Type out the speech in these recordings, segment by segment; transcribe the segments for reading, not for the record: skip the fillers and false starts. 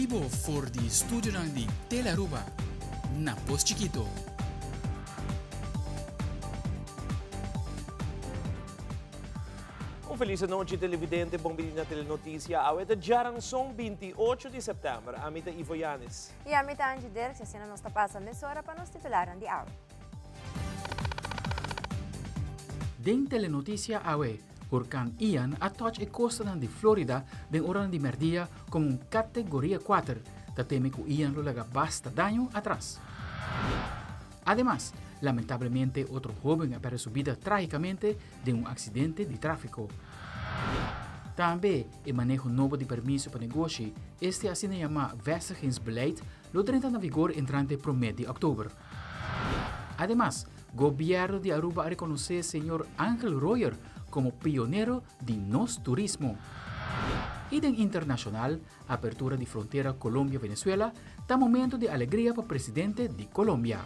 bibo for di studionan di Telearuba na Pos Chikito. Un feliz anochi televidente, bon bini na Telenoticia. Awe ta djaranson 28 di september. Ami ta Ivo Yanes. Y ami ta Angie Dirks, asina nos ta pasa mesora pa nos titularnan di awe. Den Telenoticia awe, Hurkan Ian a touch e kostanan di Florida den oranan di mèrdia komo un kategoria kuater. Ta teme ku Ian lo laga basta daño atras. Ademas, lamentablemente otro hóben a pèrdè su bida trágikamente den un aksidente di tráfiko. Tambe e maneho nobo di permiso pa negoshi, este asina yamá vestigingsbeleid, lo drenta na vigor entrante promé di òktober. Ademas, Gobièrnu di Aruba a rekonosé señor Angel Royer komo pionero di nos turismo. I den internashonal, apertura di frontera Colombia-Venezuela ta momento di alegria pa presidente di Colombia.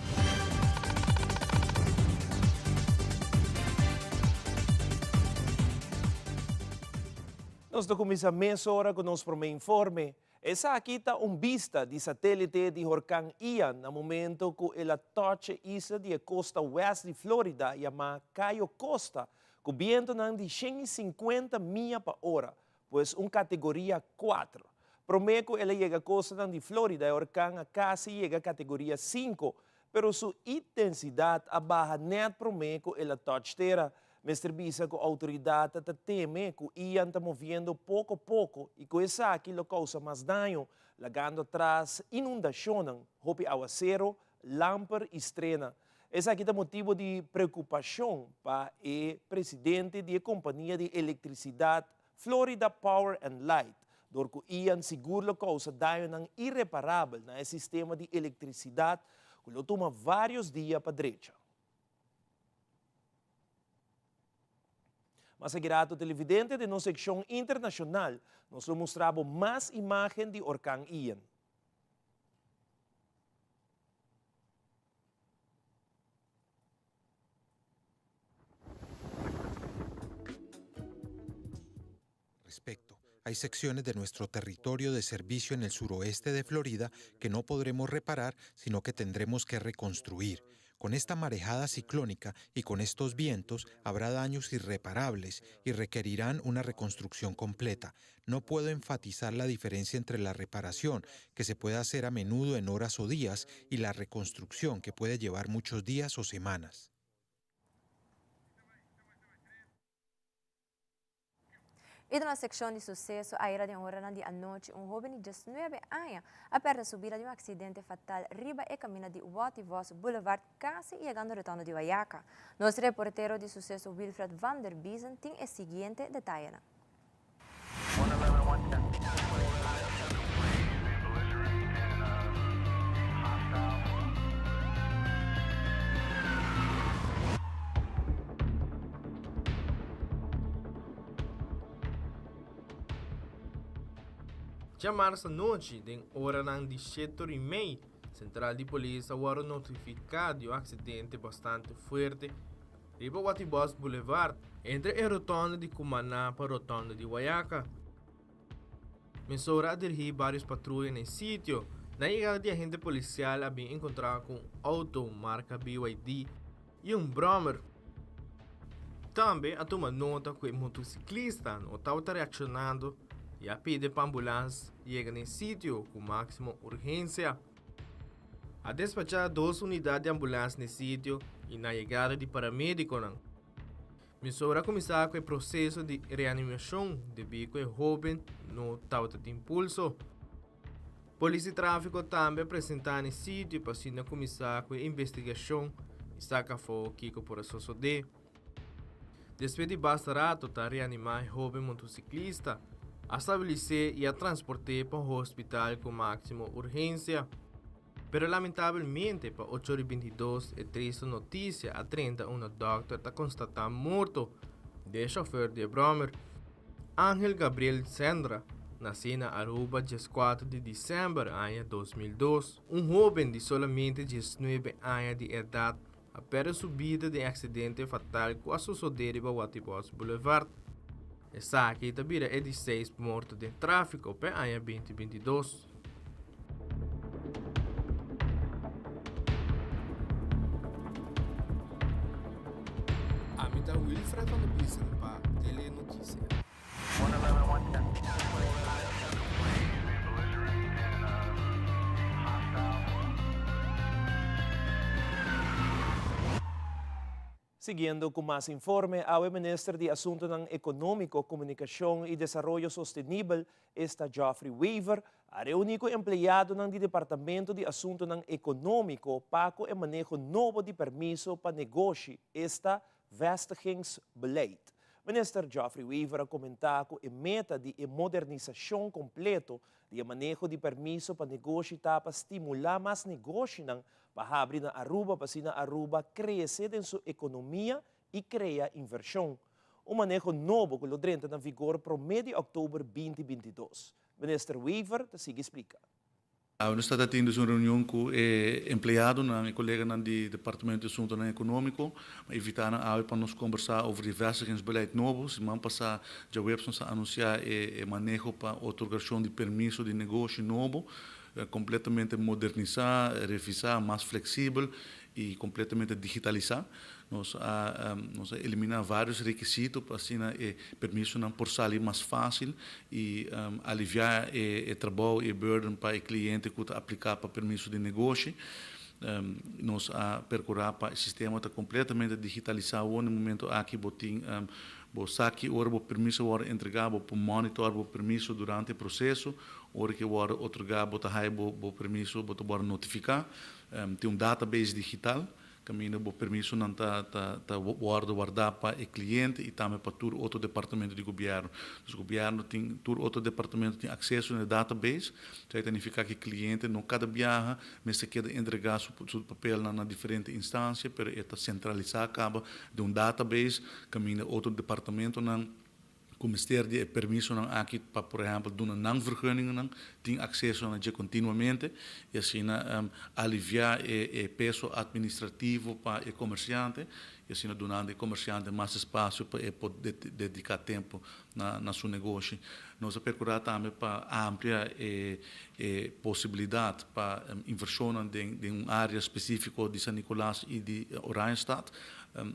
Nos ta kuminsá mesora ku nos promé informe. Esaki ta un bista di satélite di horkan Ian na momento ku el a touch e isla di e kosta wèst di Florida yamá Cayo Costa ku bientonan di 150 mia pa ora, pues un kategoria kuater. Promé ku el a yega kostanan di Florida e horkan a kasi yega kategoria sinku, pero su itensidat a baha nèt promé ku el a touch tera. Mester bisa ku outoridat ta teme ku Ian ta moviendo poko poko i ku esaki lo kousa mas daño, lagando atras inundashonnan, hopi awasero, lamper i strena. Esaki ta motibu di preokupashon pa e presidente di e kompania di elektrisidat Florida Power and Light, dor ku Ian sigur lo kousa dañonan ireparabel na e sistema di elektrisidat ku lo tuma vários dia pa drecha. Mas aki rato televidente den nos sekshon internashonal nos lo mustra bo mas imagen di orkan Ian. Respecto, hay secciones de nuestro territorio de servicio en el suroeste de Florida que no podremos reparar, sino que tendremos que reconstruir. Con esta marejada ciclónica y con estos vientos habrá daños irreparables y requerirán una reconstrucción completa. No puedo enfatizar la diferencia entre la reparación, que se puede hacer a menudo en horas o días, y la reconstrucción, que puede llevar muchos días o semanas. I den nos sekshon di suseso, ayera den oranan di anochi un hoben di diesnuebe aña a pèrdè su bida di un aksidente fatal riba e kaminda di Watty Vos Boulevard kasi yegando rotondo di Wayaca. Nos reportero di suseso Wilfred van der Biezen tin e siguiente detayenan. Djamarsa nochi den oranan di shetor i mei, sentral di polis a wòrdu notifiká di un aksidente bastante fuerte riba Watibos Boulevard, entre e rotonde di Cumaná pa rotonde di Guayaca. Mesora a dirigí vários patruya na e sitio. Na yegada di agente polisial a bin enkontrá ku un outo marka BYD i un bròmer. Tambe a tuma nota ku e motosiklista no tabata reakshonando i a pidi pa ambulans yega na e sitio ku máksimo urgensia. A despachá dos unidat di ambulans na e sitio i na yegada di paramedikonan. Mesora a kuminsá ku e proseso di reanimashon debí ku e hóben no tabata tin pulso. Polis di tráfiko tambe a presentá na e sitio pa asina kuminsá ku e investigashon i saka afó kiko por a sosodé. Despues di basta rato ta reanimá e hóben motosiklista, a stabilis'é i a transport'é pa un hospital ku máksimo urgensia. Pero lamentabelmente pa ocho ora i bintidos e tristu notisia a drenta unda dòkter ta konstatá morto di e shòfer di e bròmer, Angel Gabriel Sendra, nasí na Aruba dieskuater di disèmber aña 2002. Un hóben di solamente diesnuebe aña di edat a pèrdè su bida den e aksidente fatal ku a sosodé riba Watibos Boulevard. Esaki ta bira e di seis morto den tráfiko p'e aña binti bintidos. Wilfred van der Biesen pa Telenoticia. Siguiendo cu mas informe, awe Minister di Asuntonan Economico, Comunicacion y Desaroyo Sostenibel, esta Geoffrey Wever, a reuni cu empleadonan di Departamento di Asuntonan Economico pa cu e maneho nobo di permiso pa negoshi, esta Vestigingsbeleid. Minister Geoffrey Wever a comenta cu e meta di e modernisacion completo di e maneho di permiso pa negoshi ta pa stimula mas negoshinan pa habri na Aruba pa asina Aruba crece den su economia y crea inversion. Un maneho nobo cu lo drenta na vigor prome di october 2022. Minister Wever ta sigui splica. Awe nos ta ta tin dus un reunion cu e empleadonan, e coleganan di Departamento di Asuntonan Economico. Mi a invita nan awe pa nos combersa over di vestigingsbeleid nobo. Siman pasa djaweps nos a anuncia e maneho pa otorgacion di permiso di negoshi nobo. Completamente modernisa, revisa, mas flexibel y completamente digitalisa. Nos a nos a elimina varios requisito pa asina e permisonan por sali mas facil y alivia e trabou y e burden pa e cliente cu ta aplica pa permiso di negoshi. Nos a percura pa e sistema ta completamente digitalisa awor. Na e momento aki bo tin bo sa ki ora bo permiso a worde entrega, bo por monitor bo permiso durante e proceso. Ora ku e wòrdu otorgá bo ta haña bo bo permiso, bo ta wòrdu notifiká. Tin un database digital kaminda bo permisonan ta ta ta wòrdu wardá pa e kliente i tambe pa tur otro departamento di gobièrnu. Dus gobièrnu tin tur otro departamento tin akseso na e database. Esei ta nifiká ku e kliente no kada biaha mester keda entregá su su papelnan na diferente instansia, pero e ta sentralisá kaba den un database kaminda otro departamentonan ku mester di e permisonan aki pa por ehèmpel duna nan vergunningennan tin akseso na dje kontinuamente i asina aliviá e peso atministrativo pa e komersiante i asina dunando e komersiante mas espasio pa e por dediká tempu na su negoshi. Nos a perkurá tambe pa amplia e posibilidat pa invershonnan den un área spesífiko di San Nicolas i di Oranjestad.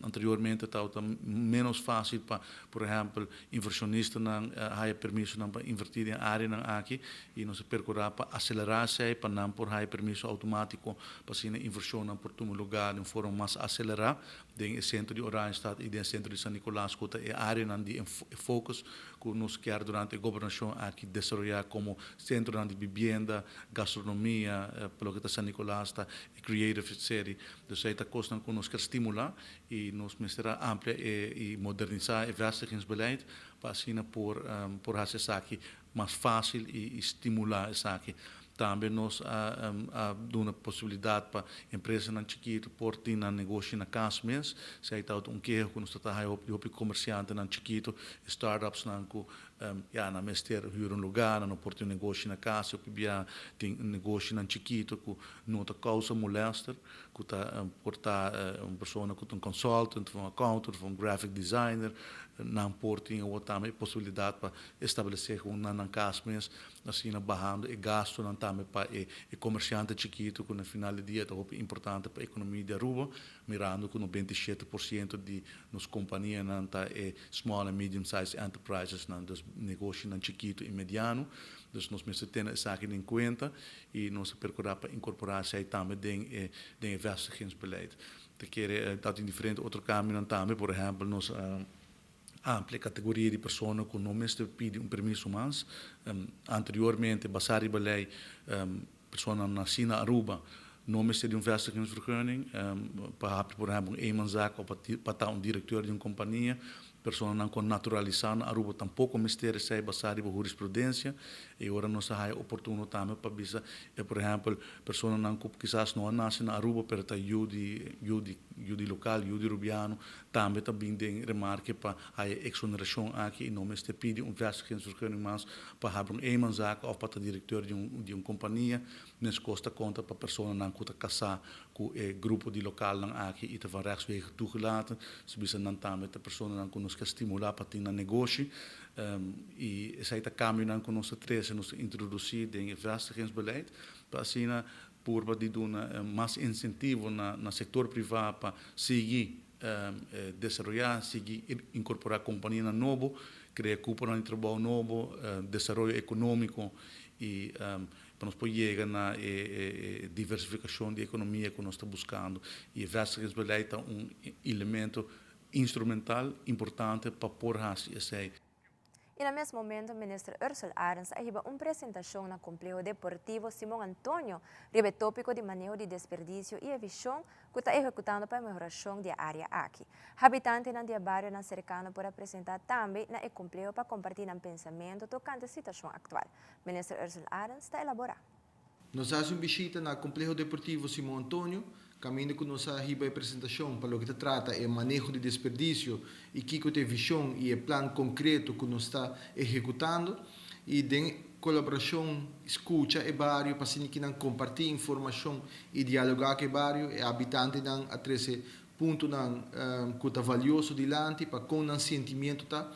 Anteriormente tabata ménos fásil pa Por ehèmpel, invershonistanan haya permisonan pa invertí den áreanan aki i nos a perkurá pa aselerá esei pa nan por haya permiso outomátiko pa asina invershonnan por tuma lugá den un forma mas aselerá den e sentro di Oranjestad i den e sentro di San Nicolas ku ta e áreanan di e focus ku nos kier durante e gobernashon aki desaroyá komo sentronan di bibienda, gastronomia, pa loke ta San Nicolas ta e creative city. Dus esei ta kosnan ku nos kier stimulá I nos mester a amplia e i modernisá e vestigingsbeleid pa asina por por hasi esaki mas fásil i stimulá esaki. Tambe nos a a duna posibilidat pa empresanan chikitu por tin nan negoshi na kas mes. Esei tabata un keho ku nos ta ta haña hopi di hopi komersiantenan chikitu, e startupsnan ku ya nan mester hür un lugá, nan no por tin un negoshi na kas. Hopi bia tin negoshinan chikitu ku no ta kousa molèster. Ku ta por ta un persona ku ta un consultant of un accountant of un graphic designer, nan por tin awor tambe e posibilidat pa establesé gewoon na nan kas mes, asina bahando e gastunan tambe pa e komersiante chikitu ku na final di dia ta hopi importante pa ekonomia di Aruba, mirando ku 97% di nos kompanianan ta e small and medium sized enterprises nan, dus negoshinan chikitu i mediano. Dus nos mester tene esaki den kuenta. I nos a perkurá pa inkorporá esei tambe den e den e vestigingsbeleid. Ta kere ta tin diferente otro kambionan tambe, por ehèmpel nos a amplia e kategoria di persona ku no mester pidi un permiso mas. Anteriormente basá riba lei personanan nasí na Aruba no mester di un vestigingsvergunning pa habri por ehèmpel un eenmanszaak òf pa ta un direkteur di un kompania. Personanan ku a naturalisá na Aruba tampoko mester esei basá riba hurisprudensia. E ora nos a haya oportuno tambe pa bisa e por ehèmpel personanan ku kisas no a nase na Aruba pero ta yu di yu di yu di lokal, yu di Rubiano tambe ta bin den remarke pa haya e eksonerashon aki i no mester pidi un vestigingsvergunning mas pa habri un eenmanszaak òf pa ta direkteur di un di un kompania. Meskos ta konta pa personanan ku ta kasá ku e grupo di lokalnan aki i ta van rechtswege toegelaten. Si bisa nan tambe ta personanan ku nos ke stimulá pa tin nan negoshi i esei ta kambionan ku nos ta trese, nos ta introdusí den e vestigingsbeleid pa asina purba di duna mas insentivo na sektor privá pa sigui. desaroyá, sigui inkorporá kompanianan nobo, krea kuponan di trabou nobo, desaroyo ekonómiko i pa nos por yega na e diversifikashon di ekonomia ku nos ta buskando. I e vestigingsbeleid ta un elemento instrumental importante pa por hasi esei. I na mes momento Minister Ursell Arends a hiba un presentacion na Compleho Deportivo Simon Antonio riba e topico di maneho di desperdicio y e vision cu ta ehecutando pa e mehoracion di e area aki. Habitantenan di e barionan cercano por a presenta tambe na e compleho pa comparti nan pensamento tocante e situacion actual. Minister Ursell Arends ta elabora. Nos a hasi un bishita na Compleho Deportivo Simon Antonio, kaminda ku nos a hiba e presentashon pa loke ta trata e maneho di desperdisio i kiko ta e vishon i e plan konkreto ku nos ta ehekutando i den kolaborashon skucha e bario pa asina kinan kompartí informashon i dialogá ku e bario. E habitantenan a trese Puntonan ku ta valioso dilanti pa kon nan sentimiento ta.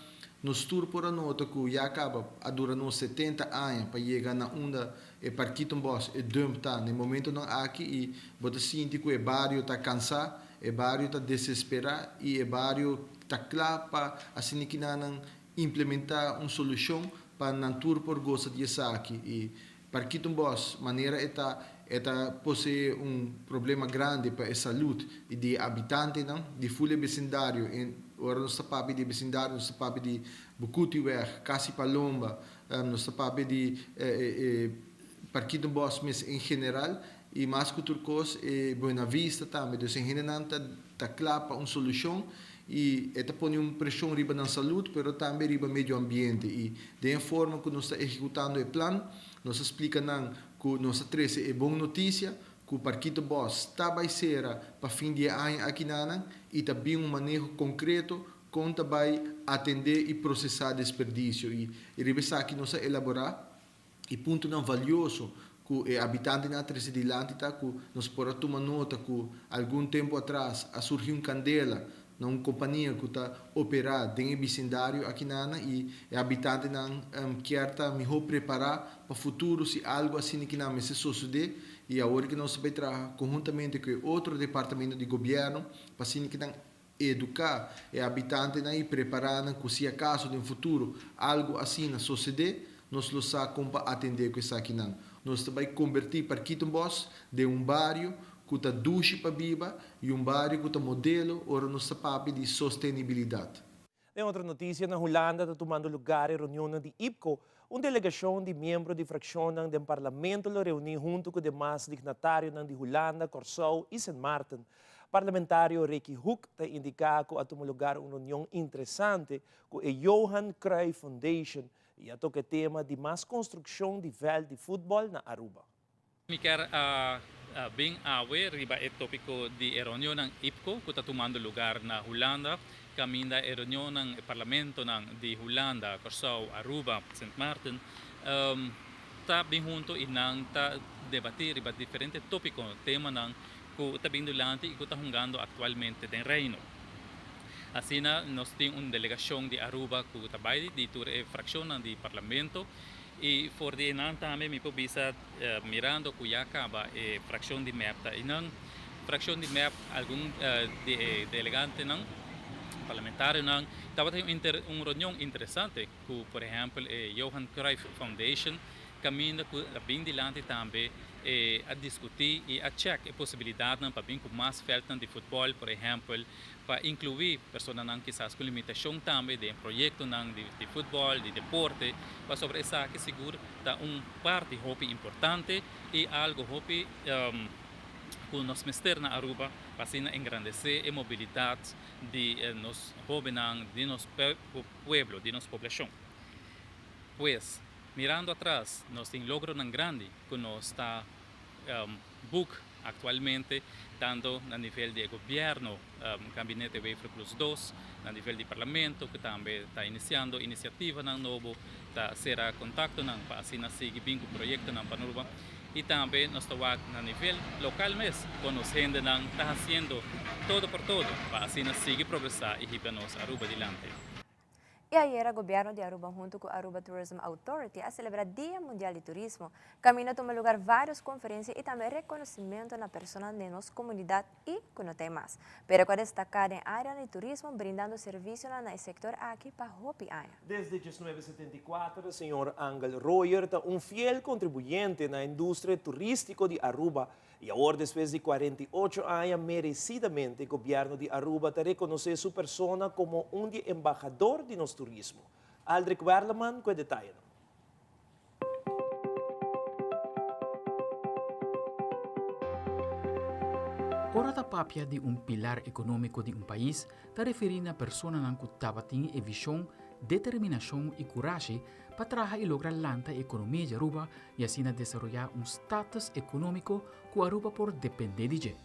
Nos tur por a nota ku ya kaba a dura nos 70 aña pa yega na unda e Parkietenbos, e dump ta na e momentonan aki i bo ta sinti ku e bario ta kansá, e bario ta desesperá i e bario ta kla pa asina kinanan implementá un solushon pa nan tur por gosa di esaki i Parkietenbos, manera e ta, e ta posee un problema grandi pa e salud di e habitantenan di ful e besindario. En ora nos ta papia di e besindario nos ta papia di Bukutiweg, Kasi Palomba, nos ta papia di e Parkietenbos mes en general y mas cu tur cos e Buena Vista tambe. Dus e hendenan ta ta cla pa un solucion y e ta pone un presion riba nan salud pero tambe riba medio ambiente y den e forma cu nos ta ejecutando e plan nos a splica nan cu nos a trece e bon noticia cu Parkito Bos ta bay cera pa fin di e aña akinanan y ta bin un maneho concreto con ta bay atende y procesa desperdicio y riba esaki nos a elabora E puntonan valioso ku e habitantenan a trese dilanti ta ku nos por a tuma nota ku algun tempu atras a surgi un kandela na un kompania ku ta operá den e bisindario akinana i e habitantenan kier ta mihó prepará pa futuro si algu asina kinan mester sosodé i awor ke nos ta bai traha konhuntamente ku e otro departamento di gobièrnu pa asina kinan Eduká e habitantenan i prepará nan ku si akaso den futuro algu asina sosodé, nos lo sa kon pa atendé ku esakinan. Nos ta bai kombertí Parkietenbos den un bario ku ta dushi pa biba i un bario ku ta modelo ora nos ta papia di sostenibilidat. Den otro noticia, na Hulanda ta tumando lugar e reunionnan di IPCO. Un delegacion di miembro di fraccionnan den parlamento lo reuni hunto cu demas dignatarionan di Hulanda, Corsou y Sint Maarten. Parlamentario Ricky Hoek ta indica cu a tuma lugar un reunion interesante cu e Johan Cruyff Foundation y a toca e tema di mas construccion di veld di futbol na Aruba. Mi kier a bin awe riba e topico di e reunionnan IPCO cu ta tumando lugar na Hulanda, caminda e reunionnan, e parlamentonan di Hulanda, Corsou, Aruba, Sint Maarten ta bin hunto y nan ta debati riba diferente topico, temanan cu ta bin dulanti y cu ta hungando actualmente den Reino. Asina nos tin un delegacion di Aruba cu ta bay di tur e fraccionnan di Parlamento y for di eynan tambe mi por bisa mirando cu ya caba e fraccion di mep ta eynan. Fraccion di mep algun di e delegantenan, parlamentarionan tabata tin un reunion interesante cu por ehempel e Johan Cruyff Foundation Caminda cu a bin dilanti tambe e a discuti y a check e posibilidadnan pa bin cu mas veldnan di futbol, por ehempel, pa inclui personanan kisas cu limitacion tambe den proyectonan di futbol, di deporte, pasobra esaki sigur ta un parti hopi importante y algo hopi cu nos mester na Aruba pa asina engrandece e mobilidad di nos hobennan, di nos pueblo, di nos poblacion. Pues. Mirando atras, nos tin logronan grandi ku nos ta boek aktualmente, tanto na nivel di e gobièrnu, Gabinete Wever Croes dos, na nivel di Parlamento ku tambe ta inisiando inisiativanan nobo, ta sera kontaktonan pa asina sigui bin ku proyektonan pa Aruba. I tambe nos ta wak na nivel lokal mes kon nos hendenan ta hasiendo todo por todo pa asina sigui progresá i hiba nos Aruba dilanti. Y ayera Gobierno di Aruba hunto cu Aruba Tourism Authority a celebra Dia Mundial di Turismo. Caminda tuma lugar varios conferencia y tambe reconocimento na personanan den nos comunidad y cu no ta e mas, pero cu a destaca den areanan di turismo brindando servicionan na e sector aki pa hopi aña. Desde 1974 señor Angel Royer ta un fiel contribuyente na industria turistico di Aruba y awor despues di 48 aña merecidamente Gobierno di Aruba ta reconoce su persona como un di embahador di nos turismo. Aldrich Werleman cu e detayenan. Ora ta papia di un pilar ekonómiko di un pais, ta referí na personanan ku tabatin e vishon, determinashon i kurashi pa traha i logra lanta e ekonomia di Aruba i asina desaroyá un status ekonómiko ku Aruba por dependé di dje.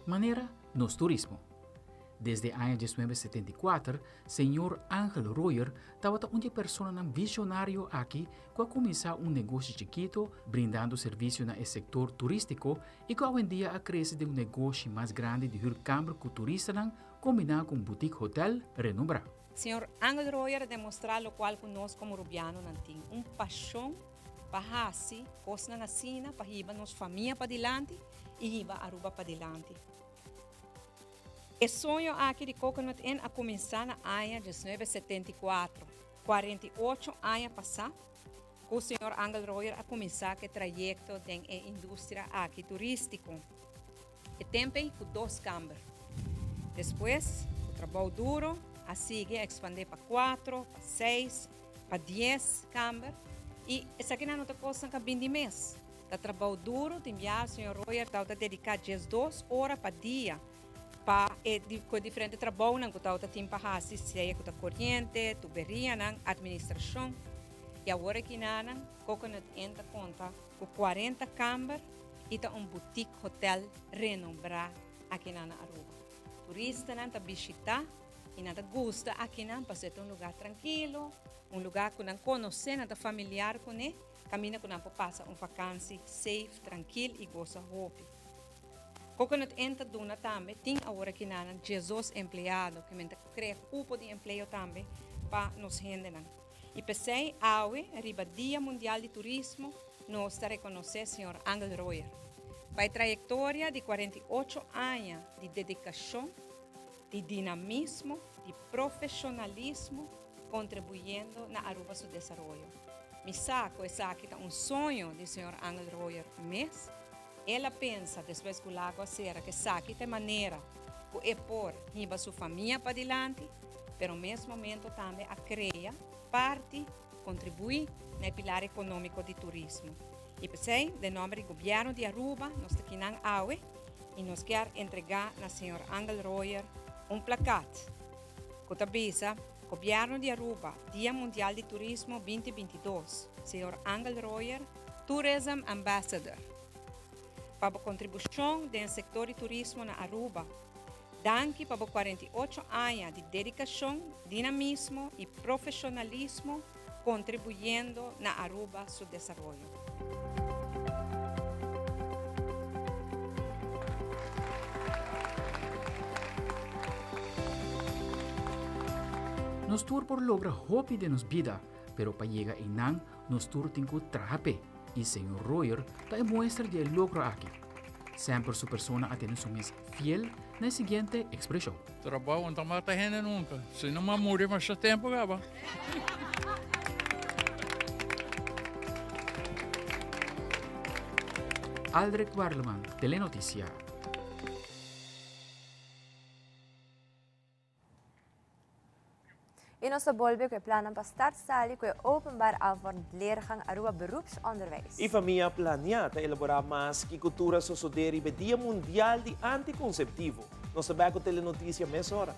Manera nos turismo. Desde aña 1974, señor Angel Royer tabata un di e personanan visionario aki ku a kuminsá un negoshi chikito brindando servisio na e sektor turístiko i ku awendia a krese den un negoshi mas grandi di hür kamber ku turistanan kombiná ku un boutique hotel renombrá. Señor Angel Royer a demostrá lokual ku nos komo rubianonan tin, un pashon pa hasi kosnan asina pa hiba nos famia padilanti i hiba Aruba padilanti. E soño aki di Coconut Inn a kuminsá na aña 1974, 48 aña pasá, ku señor Angel Royer a kuminsá ku e trayekto den e industria aki turístiko. E tempu ei ku dos kamber. Despues, ku trabou duro, a sigui a ekspandé pa kuatro, pa seis, pa dies kamber i esakinan no ta kosnan ku a bin di mes. Ta trabou duro, tin biaha señor Royer tabata dediká 12 ora pa dia pa e ku e diferente trabounan ku tabata tin pa hasi, sea ku ta koriente, tuberianan, administrashon. I awor aki nanan Coconut Inn ta konta ku 40 kamber i ta un boutique hotel renombrá aki nan na Aruba. Turistanan ta bishitá i nan ta gusta akinan pasobra e ta un lugá trankilo, un lugá ku nan konosé, nan ta familiar kuné. Kaminda ku nan por pasa un vakansi safe, trankil i gosa hopi. Coconut Inn ta duna tambe tin awor aki nanan 12 empleado ke men ta krea kupo di empleo tambe pa nos hendenan. I p'esei awe riba Dia Mundial di Turismo nos ta rekonosé señor Angel Royer pa e trayektoria di 48 aña di dedikashon, di dinamismo, di profeshonalismo kontribuyendo na Aruba su desaroyo. Mi sa ku esaki ta un soño di señor Angel Royer mes. El a pensa despues ku Lago a sera ku esaki ta e manera ku e por hiba su famia padilanti, pero mes momento tambe a krea parti, kontribuí na e pilar ekonómiko di turismo. I p'esei, den nòmber di Gobièrnu di Aruba, nos ta kinan awe i nos kier entregá na señor Angel Royer un plakat ku ta bisa, Gobierno di Aruba, Dia Mundial di Turismo 2022, Señor Angel Royer, Tourism Ambassador. Pa bo contribucion den sector di turismo na Aruba. Danki pa bo 48 aña di dedicacion, dinamismo y profesionalismo contribuyendo na Aruba su desaroyo. Nos tur por logra hopi den nos bida, pero pa yega einan nos tur tin ku traha p'e, i señor Royer ta e muestra di e logro aki. Semper su persona a tene su mes fiel na e siguiente ekspreshon. Trabou no ta mata hende nunka. Si no m'a muri masha tempu kaba. Aldrich Werleman, Telenoticia. Y nos ta bolbe cu e plannan pa start sali cu e openbaar afvormd leergang Aruba Beroepsonderwijs. E famia planea ta elabora mas ki cultura sosode riba e Dia Mundial di Anticonceptivo. Nos ta bek cu Telenoticia mesora.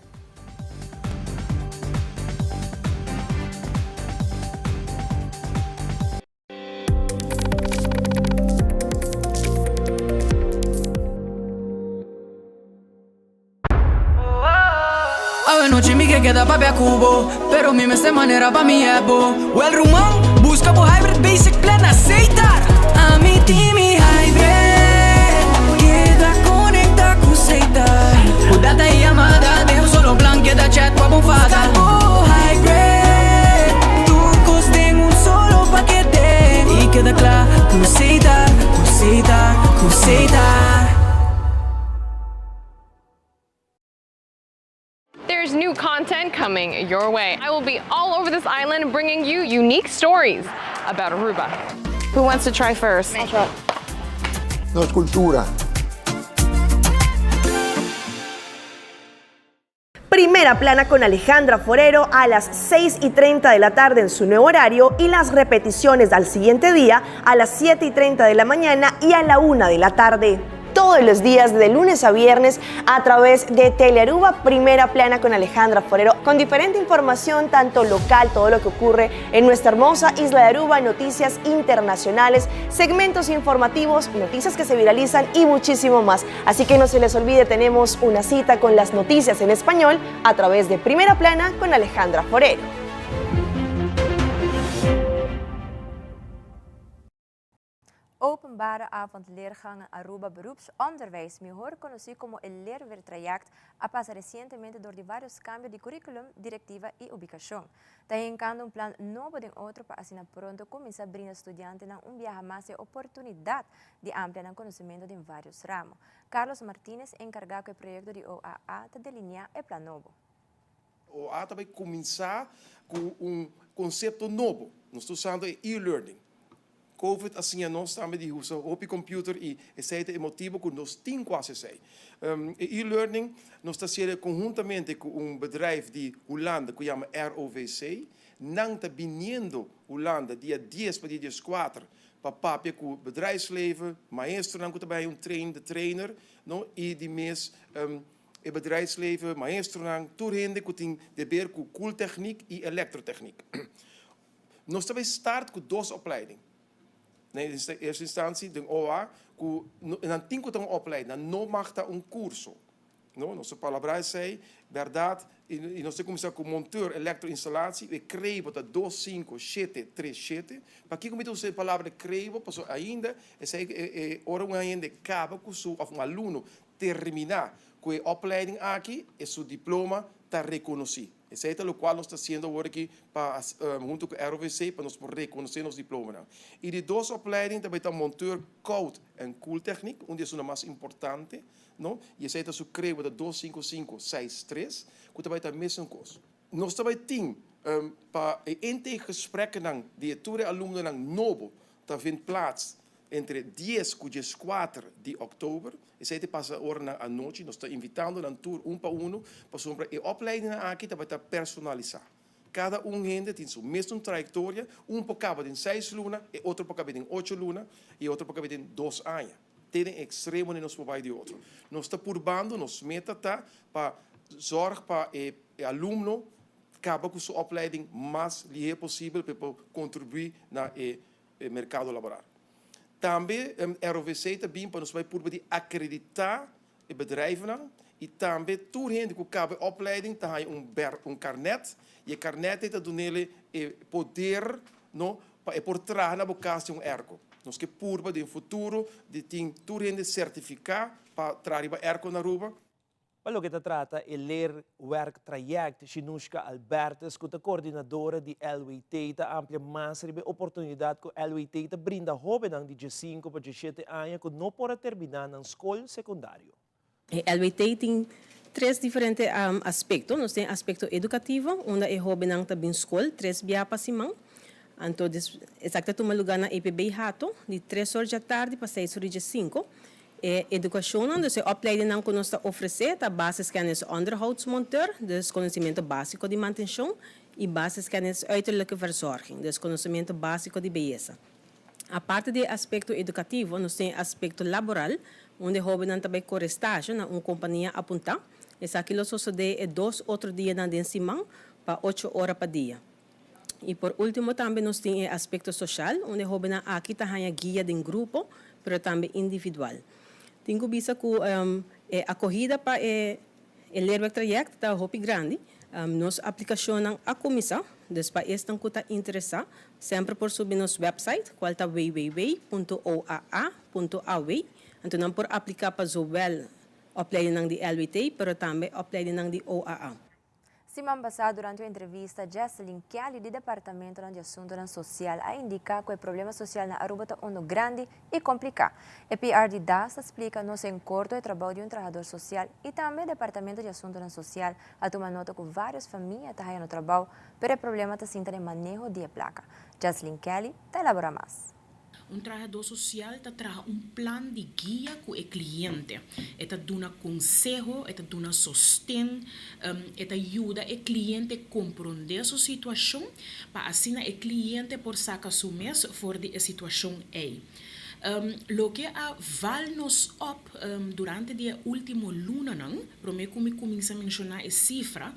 Awe nochi mi ke keda papia ku bo Pero mi mester manera pa mi ebo Well ruman, buska bo hybrid basic plan na Setar Ami tin mi hybrid Keda konekta ku Setar Ku data i yamada den un solo plan Keda chat pa bo fada Buska bo hybrid. content coming your way. I will be all over this island bringing you unique stories about Aruba. Who wants to try first? Nos cultura. Primera plana con Alejandra Forero a las 6 y 30 de la tarde en su nuevo horario y las repeticiones al siguiente día a las 7 y 30 de la mañana y a la 1 de la tarde. Todos los días de lunes a viernes a través de Telearuba Primera Plana con Alejandra Forero, con diferente información, tanto local, todo lo que ocurre en nuestra hermosa isla de Aruba, noticias internacionales, segmentos informativos, noticias que se viralizan y muchísimo más. Así que no se les olvide, tenemos una cita con las noticias en español a través de Primera Plana con Alejandra Forero. Openbare Avond Leergangen Aruba Beroepsonderwijs, mihor conoci como e Leerwerktraject, a pasa recientemente door di varios cambio di curriculum, directiva y ubicacion. Ta hincando un plan nobo den otro pa asina pronto cuminsa brinda studiantenan un biaha mas e oportunidad di amplia nan conocimento den varios ramo. Carlos Martinez, encarga cu e proyecto di OAA, ta delinea e plan nobo. OAA ta bay cuminsa cu un concepto nobo. Nos ta usando e e-learning. Covid a siña nos tambe di usa hopi computer y esey ta e motibo cu nos tin cu haci esey. E e-learning nos ta haciele conhuntamente cu un bedrijf di Hulanda cu yama ROVC. Nan ta biniendo Hulanda dia dies pa dia dieskuater pa papia cu bedrijfsleven, maestronan cu ta bay un train the trainer, no, y di mes e bedrijfsleven, maestronan, tur hende cu tin deber cu koeltechniek y elektrotechniek. Nos ta bay start cu dos opleiding. Na eerste instantie den OA cu nan tin cu ta un opleiding, nan no mag ta un curso. No, nos ta palabra esey, berdad, y nos ta cuminsa cu monteur elektroinstalatie, e crebo ta dos sinku shete tres shete. Pakico mi ta usa e palabra crebo? Pasobra ainda esey e ora un hende caba cu su of un alumno termina cu e opleiding aki, e su diploma ta reconoci. Esei ta lokual nos ta hasiendo awor aki pa huntu ku ROVC pa nos por rekonosé nos diplomanan. I di dos opleiding ta bai ta monteur koud en koeltechniek, un di esunnan mas importante, no? I esei ta su krebo ta dos sinku sinku seis tres, ku ta bai ta mesun kos. Nos ta bai tin pa e intakegesprekennan di e tur e alumnonan nobo ta vind plaats Entre dies ku dieskuater di òktober, esei ta pasa oranan anochi, nos ta invitando nan tur un pa unu pasobra e opleidingnan aki ta bai ta personalisá. Kada un hende tin su mesun trayektoria, un por kaba den seis luna, e otro por kaba den ocho luna i e otro por kaba den dos aña. Te den ekstremo di nos por bai di otro. Nos ta purbando, nos meta ta pa zòrg pa e alumno kaba ku su opleiding mas lihé posibel pa e por kontribuí na e e merkado laboral. Tambe ROVC ta bin pa nos bai purba di akreditá e bedrijvennan i tambe tur hende ku kaba e opleiding ta haña un ber un karnèt i e karnèt ei ta dunele e poder no pa e por traha na bo kas den un èrko. Nos ke purba den futuro di tin tur hende sertifiká pa traha riba èrko na Aruba. Pa loke ta trata e leerwerktraject, Shinushka Albertus, ku ta koordinadora di LWT, ta amplia mas riba e oportunidat ku LWT ta brinda hóbennan di diesinku pa diesshete aña ku no por a terminá nan skol sekundario. E LWT tin tres diferente aspekto. Nos tin aspekto edukativo, unda e hóbennan ta bin skol tres bia pa siman. Anto esaki ta tuma lugá na EPB Hato, di tres or djatardi pa seis or di diesinku. E edukashonnan, dus e opleidingnan ku nos ta ofresé ta basiskennis onderhoudsmonteur, dus konosementu básiko di mantenshon, i basiskennis uiterlijke verzorging, dus konosementu básiko di beyesa. Aparte di e aspekto edukativo, nos tin e aspekto laboral, unda e hóbennan ta bai kore stasje na un kompania apuntá. Esaki lo sosodé e dos otro dianan den siman pa ocho ora pa dia. I por último tambe nos tin e aspekto soshal, unda e hóbennan aki ta haña guia den grupo, pero tambe individual. Tin ku bisa ku e akohida pa e e leerwerktraject ta hopi grandi. Nos aplikashonnan a kuminsá, dus pa esnan ku ta interesá, semper por subi nos wèpsait, kual ta www punto oaa punto aw. Anto nan por apliká pa zowel opleidingnan di LWT, pero tambe opleidingnan di OAA. Siman pasá durante un entrevista, Jesselyn Kelly di Departamentonan di Asuntonan Sosial a indiká ku e problema sosial na Aruba ta unu grandi i kompliká. E PR di das ta splika nos en korto e trabou di un trahador sosial i tambe Departamento di Asuntonan Sosial a tuma nota ku vários famia ta haña no trabou, pero e problema ta sinta den maneho di e plaka. Jesselyn Kelly ta elaborá mas. Un trahadó sosial ta traha un plan di guia ku e kliente. E ta duna konseho, e ta duna sosten, e ta yuda e kliente komprondé su situashon pa asina e kliente por saka su mes for di e situashon ei. Loke a val nos òp durante di e último lunanan, promé ku mi kuminsá menshoná e sifra,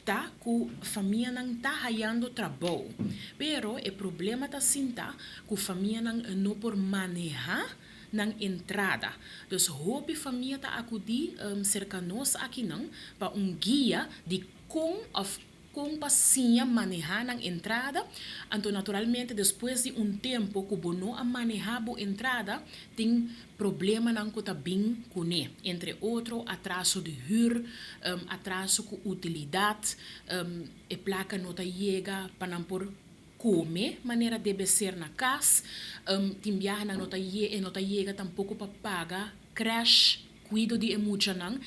ta ku famianan ta hayando trabou, pero e problema ta sinta ku famianan no por manehá nan entrada. Dus hopi famia ta akudí serka nos akinan pa un guia di kon òf kon pa siña manehá nan entrada. Anto naturalmente despues di un tempu ku bo no a manehá bo entrada tin Problemanan ku ta bin kuné, entre otro atraso di hür, atraso ku utilidat, e plaka no ta yega pa nan por kome manera debe ser na kas, tin biaha nan no ta e no ta yega tampoko pa paga krèsh, kuido di e muchanan,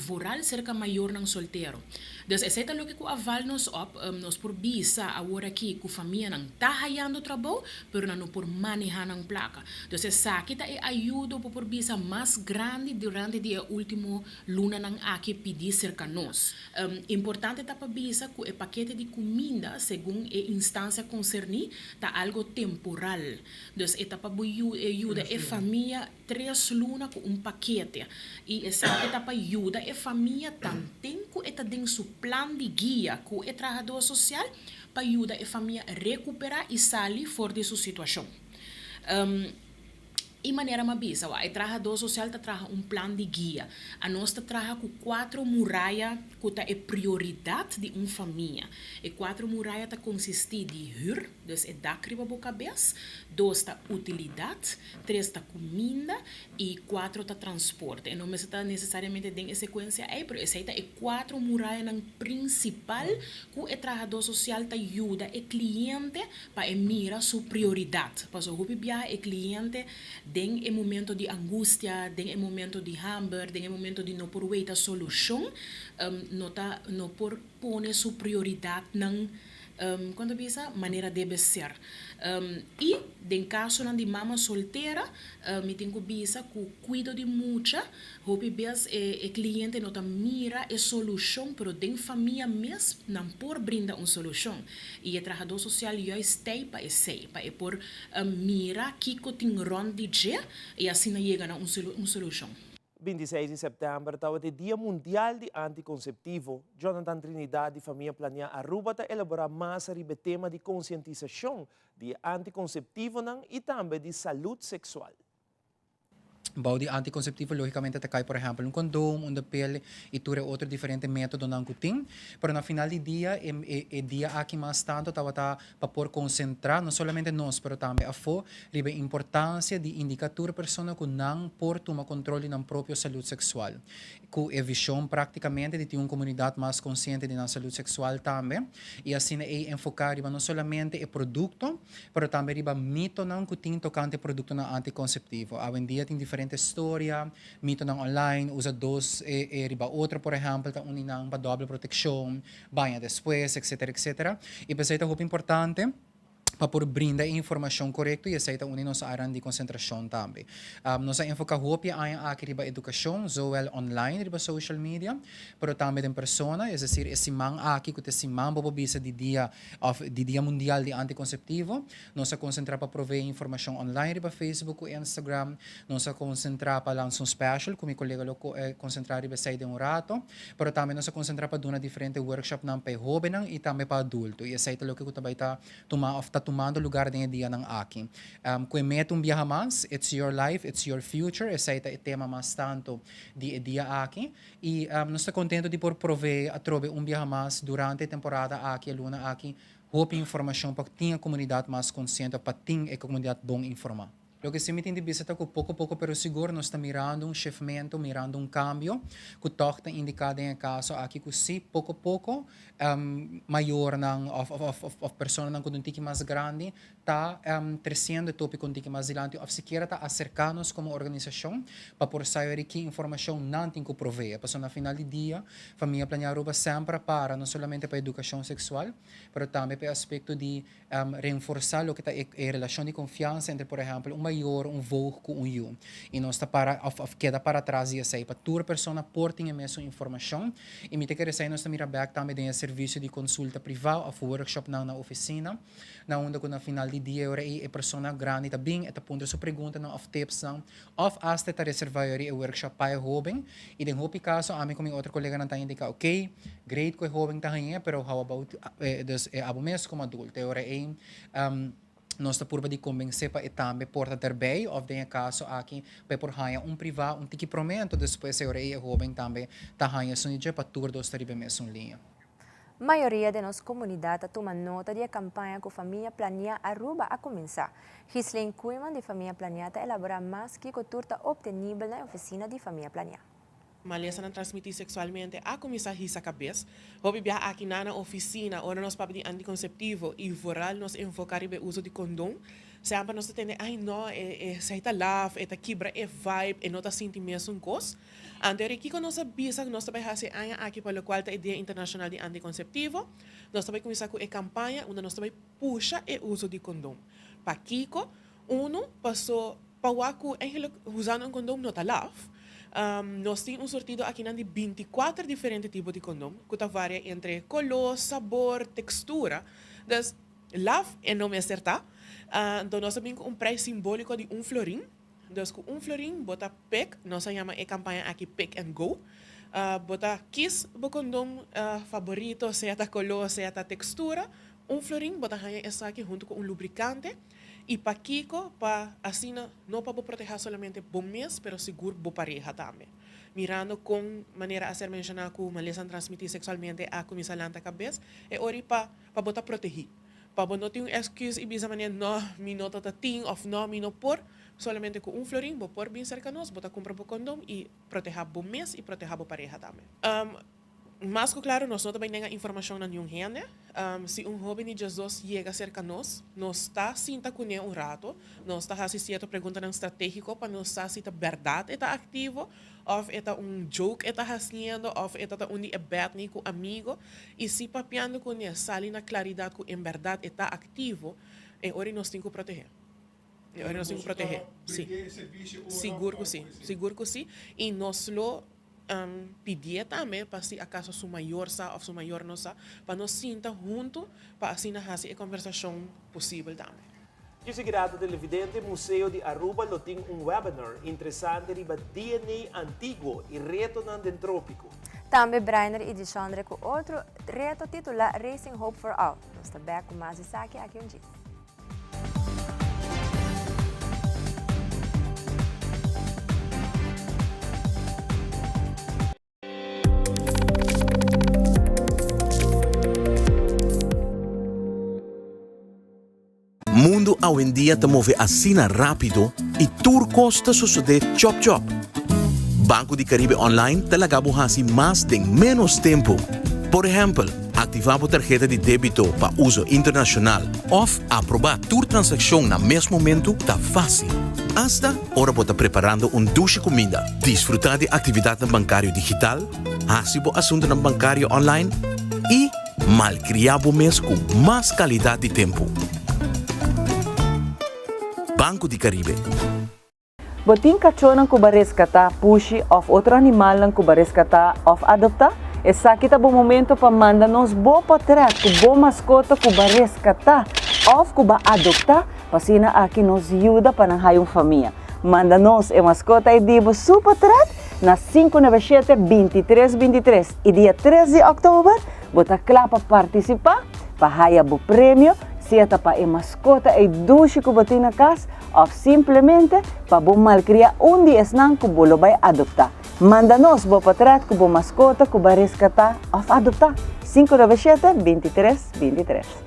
vooral serka mayornan soltero. Dus esei ta loke ku a val nos op, nos por bisa awor aki ku famianan ta hayando trabou, pero nan no por maneha nan plaka. Dus esaki ta e ayudo bo por bisa mas grandi durante di e ultimo lunanan aki pidi serka nos. Importante ta pa bisa ku e pakete di kuminda segun e instansia konserní ta algo temporal. Dus e ta pa bo yuda e famia tres luna ku un pakete i esaki ta pa yuda e famia tanten ku e ta den su plan di guia ku e trahadó sosial pa yuda e famia rekuperá i sali for di su situashon. I manera m'a bisa, wak, e trahadó sosial ta traha un plan di guia. Anos ta traha ku kuatro muraya ku ta e prioridat di un famia. E kuatro muraya ta konsistí di hür, dus e dak riba bo kabes, dos ta utilidat, tres ta kuminda i kuatro ta transporte. E no mester ta nesesariamente den e sekuensia ei, pero esei ta e kuatro murayanan prinsipal ku e trahadó sosial ta yuda e kliente pa e mira su prioridat. Pasobra hopi biaha e kliente den e momento di angustia, den e momento di hamber, den e momento di no por weita solushon, no ta no por pone su prioridatnan kon ta bisa, manera debe ser. I den kasonan di mama soltera, mi tin ku bisa ku kuido di mucha, hopi bes e e kliente no ta mira e solushon, pero den famia mes nan por brinda un solushon. I e trahadó sosial juist tei pa esei, pa e por mira kiko tin rònt di dje i asina yega na un un solushon. 26 di sèptèmber tabata e Dia Mundial di Antikonseptivo. Jonathan Trinidad di Famia Planea Aruba ta elaborá mas ariba e tema di konsientisashon di e antikonseptivonan i tambe di salud seksual. Bou di antikonseptivo lógikamente ta kai por ehèmpel un kondom, un de pil i tur e otro diferente métodonan ku tin. Pero na final di dia e e e dia aki mas tantu tabata pa por konsentrá no solamente nos pero tambe afó riba e importansia di indiká tur persona ku nan por tuma kontrol di nan propio salud seksual. Ku e vishon práktikamente di tin un komunidat mas konsiente di nan salud seksual tambe i asina ei enfoká riba no solamente e produkto pero tambe riba mitonan ku tin tokante produktonan antikonseptivo. Awendia tin diferente storia, mitonan online, usa dos e e riba otro por ehèmpel ta uni nan pa dòbel protekshon, baña despues, etcetera, etcetera. I p'esei ta hopi importante pa por brinda e informashon korekto i esei ta uni nos áreanan di konsentrashon tambe. Nos a enfoká hopi e aña aki riba edukashon, zowel online riba social media, pero tambe den persona, es desir e siman aki ku ta e siman bo por bisa di dia òf di Dia Mundial di Antikonseptivo, nos a konsentrá pa proveé informashon online riba Facebook ku Instagram, nos a konsentrá pa lansa un special ku mi kolega lo konsentrá riba esei den un rato, pero tambe nos a konsentrá pa duna diferente workshopnan pa e hóbennan i tambe pa adulto i esei ta loke ku ta bai ta tuma òf ta tumando lugar den e dianan aki. Ku e meta un biaha mas, It's your life, it's your future, esei ta e tema mas tantu di e dia aki. I nos ta contento di por provee atrobe un biaha mas durante e temporada aki, e luna aki, hopi informacion pa tin e comunidad mas consciente of pa tin e comunidad bon informa. Loke si mi tin di bisa ta ku poko poko pero sigur nos ta mirando un shiftmento, mirando un kambio ku tòg ta indiká den e kaso aki ku si poko poko mayornan òf òf personanan ku ta un tiki mas grandi ta tresiendo e tópiko un tiki mas dilanti òf sikiera ta aserká nos komo organisashon pa por sa yori ki informashon nan tin ku provee. Pasobra na final di dia Famia Planea Aruba semper a para no solamente pa edukashon seksual pero tambe pa e aspekto di Reenforsá loke ta e e relashon di konfiansa entre por ehèmpel un mayor, un voogd ku un yu. I nos ta para òf òf keda para tras di esei pa tur persona por tin e mesun informashon. I mi ta kere esei nos ta mira bèk tambe den e servisio di konsulta privá òf workshopnan na ofisina, na unda ku na final di dia e ora ei e persona grandi ta bin, e ta puntra su preguntanan òf tipsnan òf asta e ta reservá e ora ei e workshop pa e hóben. I den hopi kaso ami ku mi otro koleganan ta indiká, oke, great ku e hóben ta hañ'é, pero how about dus e abo mes komo adulto? E ora ei nos ta purba di kombensé pa e tambe por ta derbei òf den e kaso aki pa e por haña un privá un tiki promé, anto despues e ora ei e hóben tambe ta haña esun di dje pa tur dos ta riba e mesun liña. Mayoria den nos komunidat a tuma nota di e kampaña ku Famia Planea Aruba a kuminsá. Ghislaine Koeiman di Famia Planea ta elaborá mas kiko tur ta optenibel na e ofisina di Famia Planea. Malesanan transmití seksualmente a kuminsá hisa kabes. Hopi biaha aki na nan ofisina ora nos papia di antikonseptivo i vooral nos enfoká riba e uso di kondon, semper nos ta tende, ai no, esei ta laf, e ta kibra e vibe, e no ta sinti mesun kos. Anto eri kiko nos a bisa ku nos ta bai hasi e aña aki pa lokual ta e Dia Internashonal di Antikonseptivo? Nos ta bai kuminsá ku e kampaña unda nos ta bai pusha e uso di kondom. Pakiko? Unu, paso pa wak ku eigenlijk usando un kondom no ta laf. Nos tin un surtido akinan di 24 diferente tipo di kondom ku ta varia entre koló, sabor, tekstura. Dus, laf e no mester ta. Anto nos a bin ku un preis simbóliko di un florin. Dus ku un florin bo ta pick, nos a yama e kampaña aki pick and go. Bo ta kis bo kondom faborito, sea ta koló, sea ta tekstura, un florin bo ta haña esaki huntu ku un lubrikante. I pakiko? Pa asina no pa bo protehá solamente bo mes, pero sigur bo pareha tambe. Mirando kon manera a ser menshoná ku malesanan transmití seksualmente a kuminsá lanta kabes, e ora pa pa bo ta protehí. Pa bo no tin un excuse y bisa manera no, mi no ta ta tin of no, mi no por. Solamente cu un florin bo por bin cerca nos, bo ta cumpra bo condom y proteha bo mes y proteha bo pareha tambe. Mas cu claro nos no ta bay nenga informacion na niun hende. Si un hoben di diesdos yega cerca nos, nos ta sinta cune un rato, nos ta haci cierto preguntanan strategico pa nos sa si ta berdad e ta activo Of e ta un joke e ta haciendo, of e ta ta un di e bad-ni cu amigo. Y si papiando cu ne sali na claridad cu en berdad e ta activo, e ora nos tin cu protege. E ora nos tin cu protege. Si. Sigur cu si. Sigur cu si. Y nos lo pidié tambe pa si acaso su mayor sa of su mayor no sa, pa nos sinta hunto pa asina haci e conversacion posibel tambe. Dje televidente, Museo di Aruba lo tin un webinar interesante riba DNA antiguo y retonan den tropico. Tambe Brainer y Dishondre cu otro reto titula Racing Hope for All. Nos ta back cu mas esaki aki un djis. Mundu awendia ta move asina rápido i tur kos ta sosodé chòp chòp. Banco di Caribe Online ta laga bo hasi mas den ménos tempu. Por ehèmpel, aktivá bo tarheta di débito pa uso internashonal òf aprobá tur transakshon na mes momentu ta fásil. Asta ora bo ta preparando un dushi kuminda, disfrutá di aktividatnan bankario digital, hasi bo asuntunan bankario online i Malkriá bo mes ku mas kalidat di tempu. Banco di Caribe. Bo tin kachónan ku bo a reskatá, pushi òf otro animalnan ku bo a reskatá òf adoptá? Esaki ta bo momento pa manda nos bo pòtrèt ku bo maskota ku bo a reskatá òf ku bo a adoptá pa asina aki nos yuda pa nan haya un famia. Manda nos e maskota ei di bo su pòtrèt na 597 23 23 i dia 3 di òktober Bo ta kla pa partisipá pa haya bo premio, sea ta pa e maskota ei dushi ku bo tin na kas òf simplemente pa bo malkriá un di esnan ku bo lo bai adoptá. Manda nos bo potret ku bo maskota ku bo a reskatá òf adoptá. 597 23 23.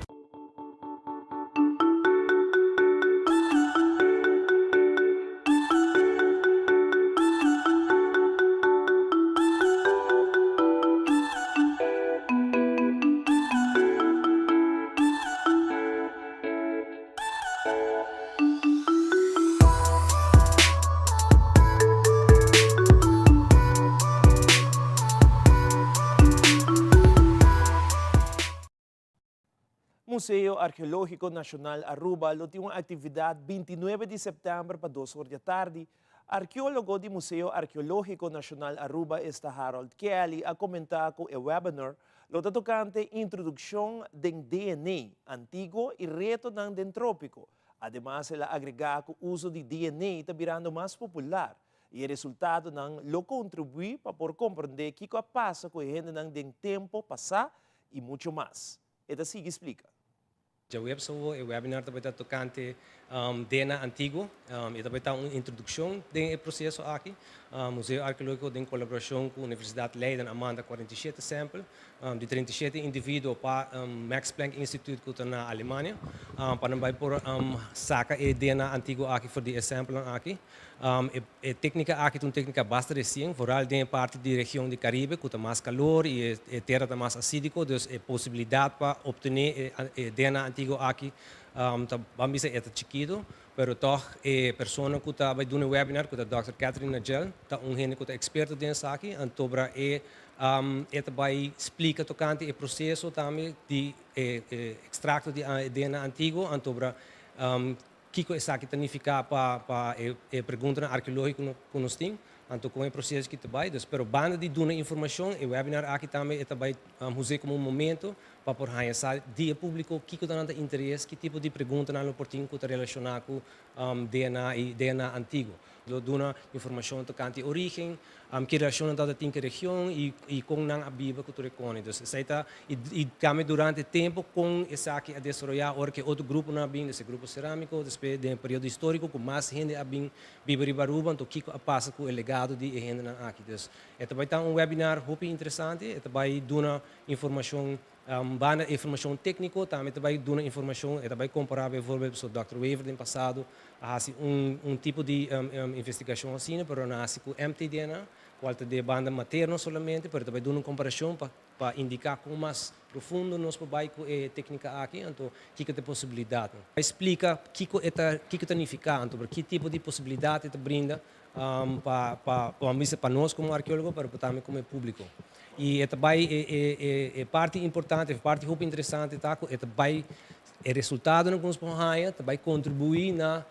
Museo Arkeológiko Nashonal Aruba lo tin un aktividat 29 di sèptèmber pa dos or di atardi. Arkeólogo di Museo Arkeológiko Nashonal Aruba esta Harold Kelly a komentá ku e webinar lo ta tokante introdukshon den DNA antiguo i retonan den trópiko. Ademas el a agregá ku uso di DNA ta birando mas popular i e resultadonan lo kontribuí pa por komprondé kiko a pasa ku e hendenan den tempo pasá i mucho mas. E ta sigui splika. Djaweps awor e webinar ta bai ta tokante DNA antiguo. E ta bai ta un introdukshon den e proseso aki. Museo Arkeológiko den kolaborashon ku Universidat Leiden a manda 47 sèmpel di 37 individuo pa Max Planck Institute ku ta na Alemania pa nan bai por saka e DNA antiguo aki for di e sèmpelnan aki. E téknika aki ta un téknika basta resien, vooral den e parti di region di Karibe ku ta mas kalor i e tera ta mas asídiko, dus e posibilidat pa optené e DNA antiguo aki ta, ban bisa e ta chikitu, pero tòg e persona ku ta bai duna e webinar, ku ta dòkter Catherine Nagel, ta un hende ku ta eksperto den esaki, antobra e e ta bai splika tokante e proseso tambe di e ekstrakto di e DNA antiguo, antobra Kiko esaki ta nifiká pa pa e e preguntanan arkeológiko ku nos tin? Anto kon e proseso ki ta bai? Dus pero banda di duna informashon e webinar aki tambe e ta bai hus'é komo un momento pa por haña sa di e públiko kiko ta nan ta interes, ki tipo di preguntanan lo por tin ku ta relashoná ku DNA i DNA antiguo. Lo duna informashon tokante e orígen, ki relashon nan tabata tin ku e region i i kon nan a biba ku tur e koni. Dus esei ta i i tambe durante tempu kon esaki a desaroyá ora ku e otro gruponan a bin, dus e grupo serámiko, despues den e periodo históriko ku mas hende a bin biba riba Aruba, anto kiko a pasa ku e legado di e hendenan aki. Dus e ta bai ta un webinar hopi interesante, e ta bai duna informashon Banda e informacion tecnico tambe ta bay duna informacion, e ta bay compara bijvoorbeeld pasobra Dòkter Wever den pasado a haci un un tipo di investigacion asina pero nan a haci cu mtDNA cual ta de banda materno solamente pero ta bay duna un comparacion pa pa indica con mas profundo nos por bay cu e tecnica aki anto kico ta e posibilidadnan. Bay splica kico e ta kico ta nifica anto pero ki tipo di posibilidad e ta brinda pa pa pa bisa pa nos como arkeologo pero tambe como e publico. Y e ta bay e e e parti importante, e parti hopi interesante ta cu e ta bay e resultadonan cu nos por haya ta bay contribui na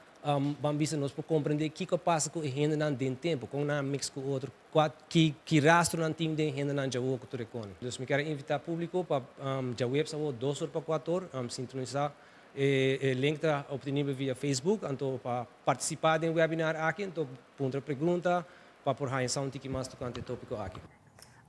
ban bisa nos por comprende kico a pasa cu e hendenan den tempo, con nan a mix cu otro, cua ki ki rastro nan tin den hendenan djawo cu tur e cone. Dus mi kier a invita publico pa djaweps awo dos or pa cuator sintonisa e e link ta obtenibel via Facebook anto pa participa den webinar aki anto puntra pregunta pa por haya sa un tiki mas tocante e topico aki.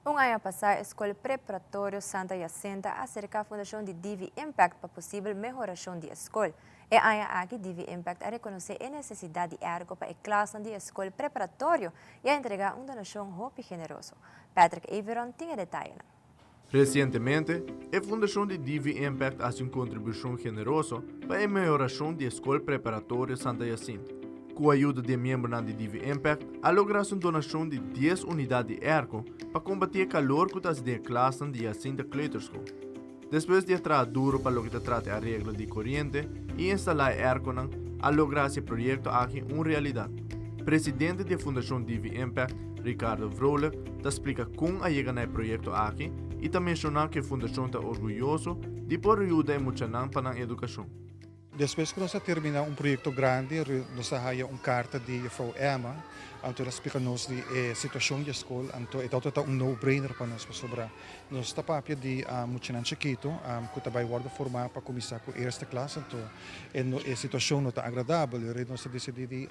Un aña pasá e skol preparatorio Santa Jacinta a aserká fundashon di Divi Impact pa posibel mehorashon di e skol. E aña aki Divi Impact a rekonosé e nesesidat di ergo pa e klasnan di e skol preparatorio i a entregá un donashon hopi generoso. Patrick Averon tin e detayenan. Resientemente, e fundashon di Divi Impact a hasi un kontribushon generoso pa e mehorashon di e skol preparatorio Santa Jacinta. Ku ayuda di e miembronan di Divi Impact a logra hasi un donashon di dies unidat di airco pa kombatí e kalor ku ta hasi den e klasnan di Jacinta Kleuterschool. Despues di a traha duro pa loke ta trata e areglo di koriente i instalá e airconan, a logra hasi e proyekto aki un realidat. Presidente di e Fundashon Divi Impact, Ricardo Vrolijk, ta splika kon a yega na e proyekto aki i ta menshoná ku e fundashon ta orguyoso di por yuda e muchanan pa nan edukashon. Despues ku nos a terminá un proyekto grandi, nos a haya un karta di juffrouw Emma, anto el a splika nos di e situashon di e skol, anto e tabata ta un no brainer pa nos pasobra nos ta papia di muchanan chikitu ku ta bai wòrdu formá pa kuminsá ku eerste klas, anto e situashon no ta agradabel, nos a disidí di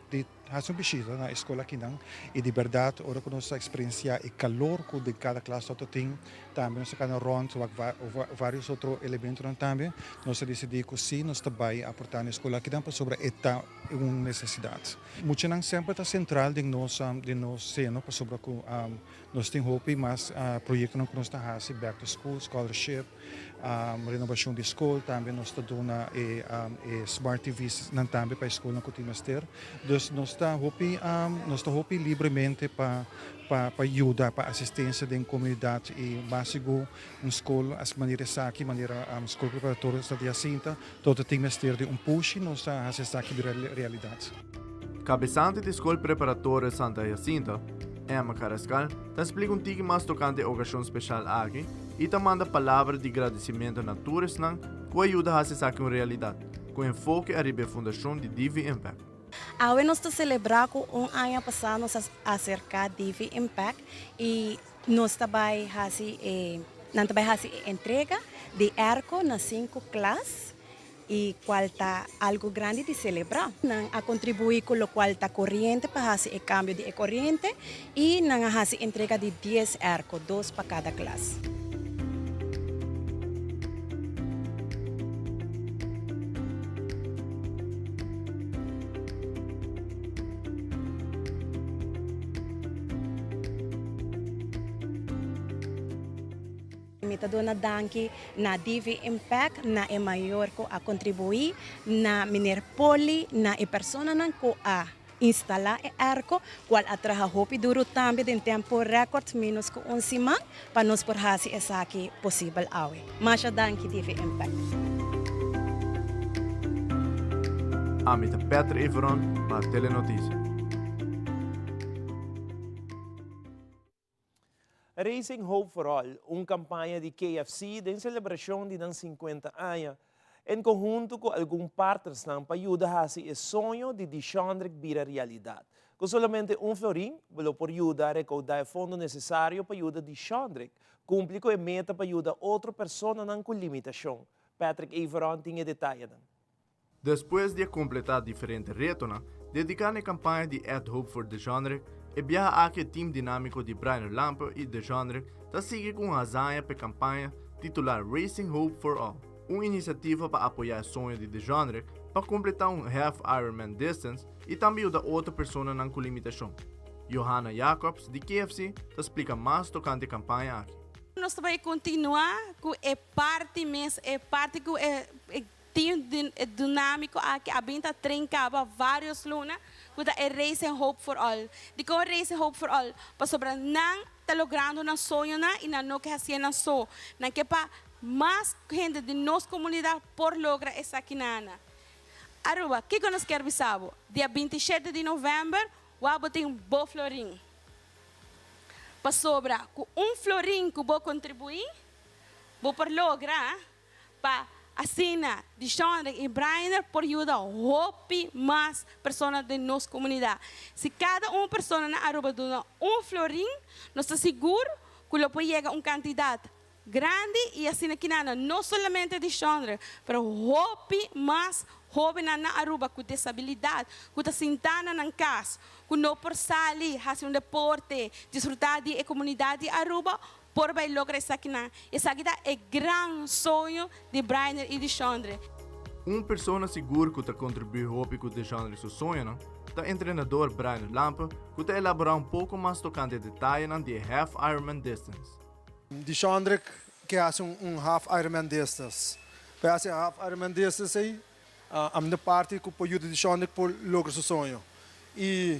di hasi un bishita na e skol akinan i di bèrdat ora ku nos a eksperensiá e kalor ku den kada klas tabata tin, tambe nos a kana rònt wak vários otro elementonan tambe, nos a disidí ku sí nos ta bai aportá na e skol akinan pasobra e ta un nesesidat. Muchanan semper ta sentral den nos den nos seno pasobra ku nos tin hopi mas proyektonan ku nos ta hasi, back to school, scholarship, Renobashon di skol tambe nos ta duna e smart TV's nan tambe pa e skolnan ku tin mester. Dus nos ta hopi nos ta hopi libremente pa pa yuda pa asistensia den komunidat i mas sigur un skol as manera esaki manera skol preparatorio Santa Jacinta tot ta tin mester di un pushi nos ta hasi esaki bira realidat. Kabesante di skol preparatorio Santa Jacinta. Emma Carrascal ta splika un tiki mas tokante e okashon speshal aki i ta manda palabra di gradisimentu na tur esnan ku a yuda hasi esaki un realidat, ku enfoke ariba e fundashon di DV Impact. Awe nos ta selebrá ku un aña pasá nos a aserká DV Impact i nos ta bai hasi e nan ta bai hasi e entrega di airco na sinku klas. y cual ta algo grandi di celebra. Nan a contribui cu locual ta coriente pa haci e cambio di e coriente y nan a haci entrega di dies airco, dos pa cada klas. Mi ta duna danki na DV Impact, na e mayor ku a kontribuí, na Meneer Poli, na e personanan ku a instalá e airco, kual a traha hopi duru tambe den tempu rèkòrt, ménos ku un siman, pa nos por hasi esaki posibel awe. Masha danki DV Impact. Ami ta Patrick Everon pa Telenoticia. Raising Hope for All, un kampaña di KFC den selebrashon di nan 50 aña, en konhunto ku algun partnersnan pa yuda hasi e soño di Dishondrick bira realidat. Ku solamente un florin, bo lo por yuda rekoudá e fondo nesesario pa yuda Dishondrick kumpli ku e meta pa yuda otro personanan ku limitashon. Patrick Everon tin e detayenan. Despues di a kompletá diferente retonan dediká na e kampaña di Add Hope for Dejandre, e biaha aki e tim dinámiko di Brainer Lampe i Dejandre ta sigui ku un hazaña pa e kampaña titulá Racing Hope for All, un inisiativa pa apoyá e soño di Dejandre pa kompletá un Half Ironman Distance i tambe yuda otro personanan ku limitashon. Johanna Jacobs di KFC ta splika mas tokante e kampaña aki. Nos ta bai kontinuá ku e parti mes, e parti ku e Team dinámiko aki a bin ta train kaba vários luna ku ta e Raising Hope for All. Dikon Raising Hope for All? Pasobra nan ta logrando nan soñonan i nan no ke hasié nan so. Nan ke pa mas hende di nos komunidat por logra esakinan. Aruba, kiko nos kier bisa bo? Dia 27 di novèmber wou bo tin bo florin. Pasobra ku un florin ku bo kontribuí, bo por logra Pa asina Dishondre i Brainer por yuda hopi mas persona den nos komunidat. Si kada un persona na Aruba duna un florin, nos ta sigur ku lo por yega un kantidat grandi i asina kinana no solamente Dishondre, pero hopi mas hóbennan na Aruba ku desabilidat, ku ta sintá na nan kas, ku no por sali hasi un deporte, disfrutá di e komunidat di Aruba, Por bai logra esakinan. Esaki ta e gran soño di Brainer i di Shondre. Un persona sigur ku ta kontribuí hopi ku Deshondre su soñonan ta entrenador Brainer Lampe ku ta elaborá un poko mas tokante e detayenan di e Half Ironman Distance. Deshondre ke hasi un Half Ironman Distance. Pa e hasi e Half Ironman Distance ei, ami ta parti ku por yuda Deshondre por logra su soño. I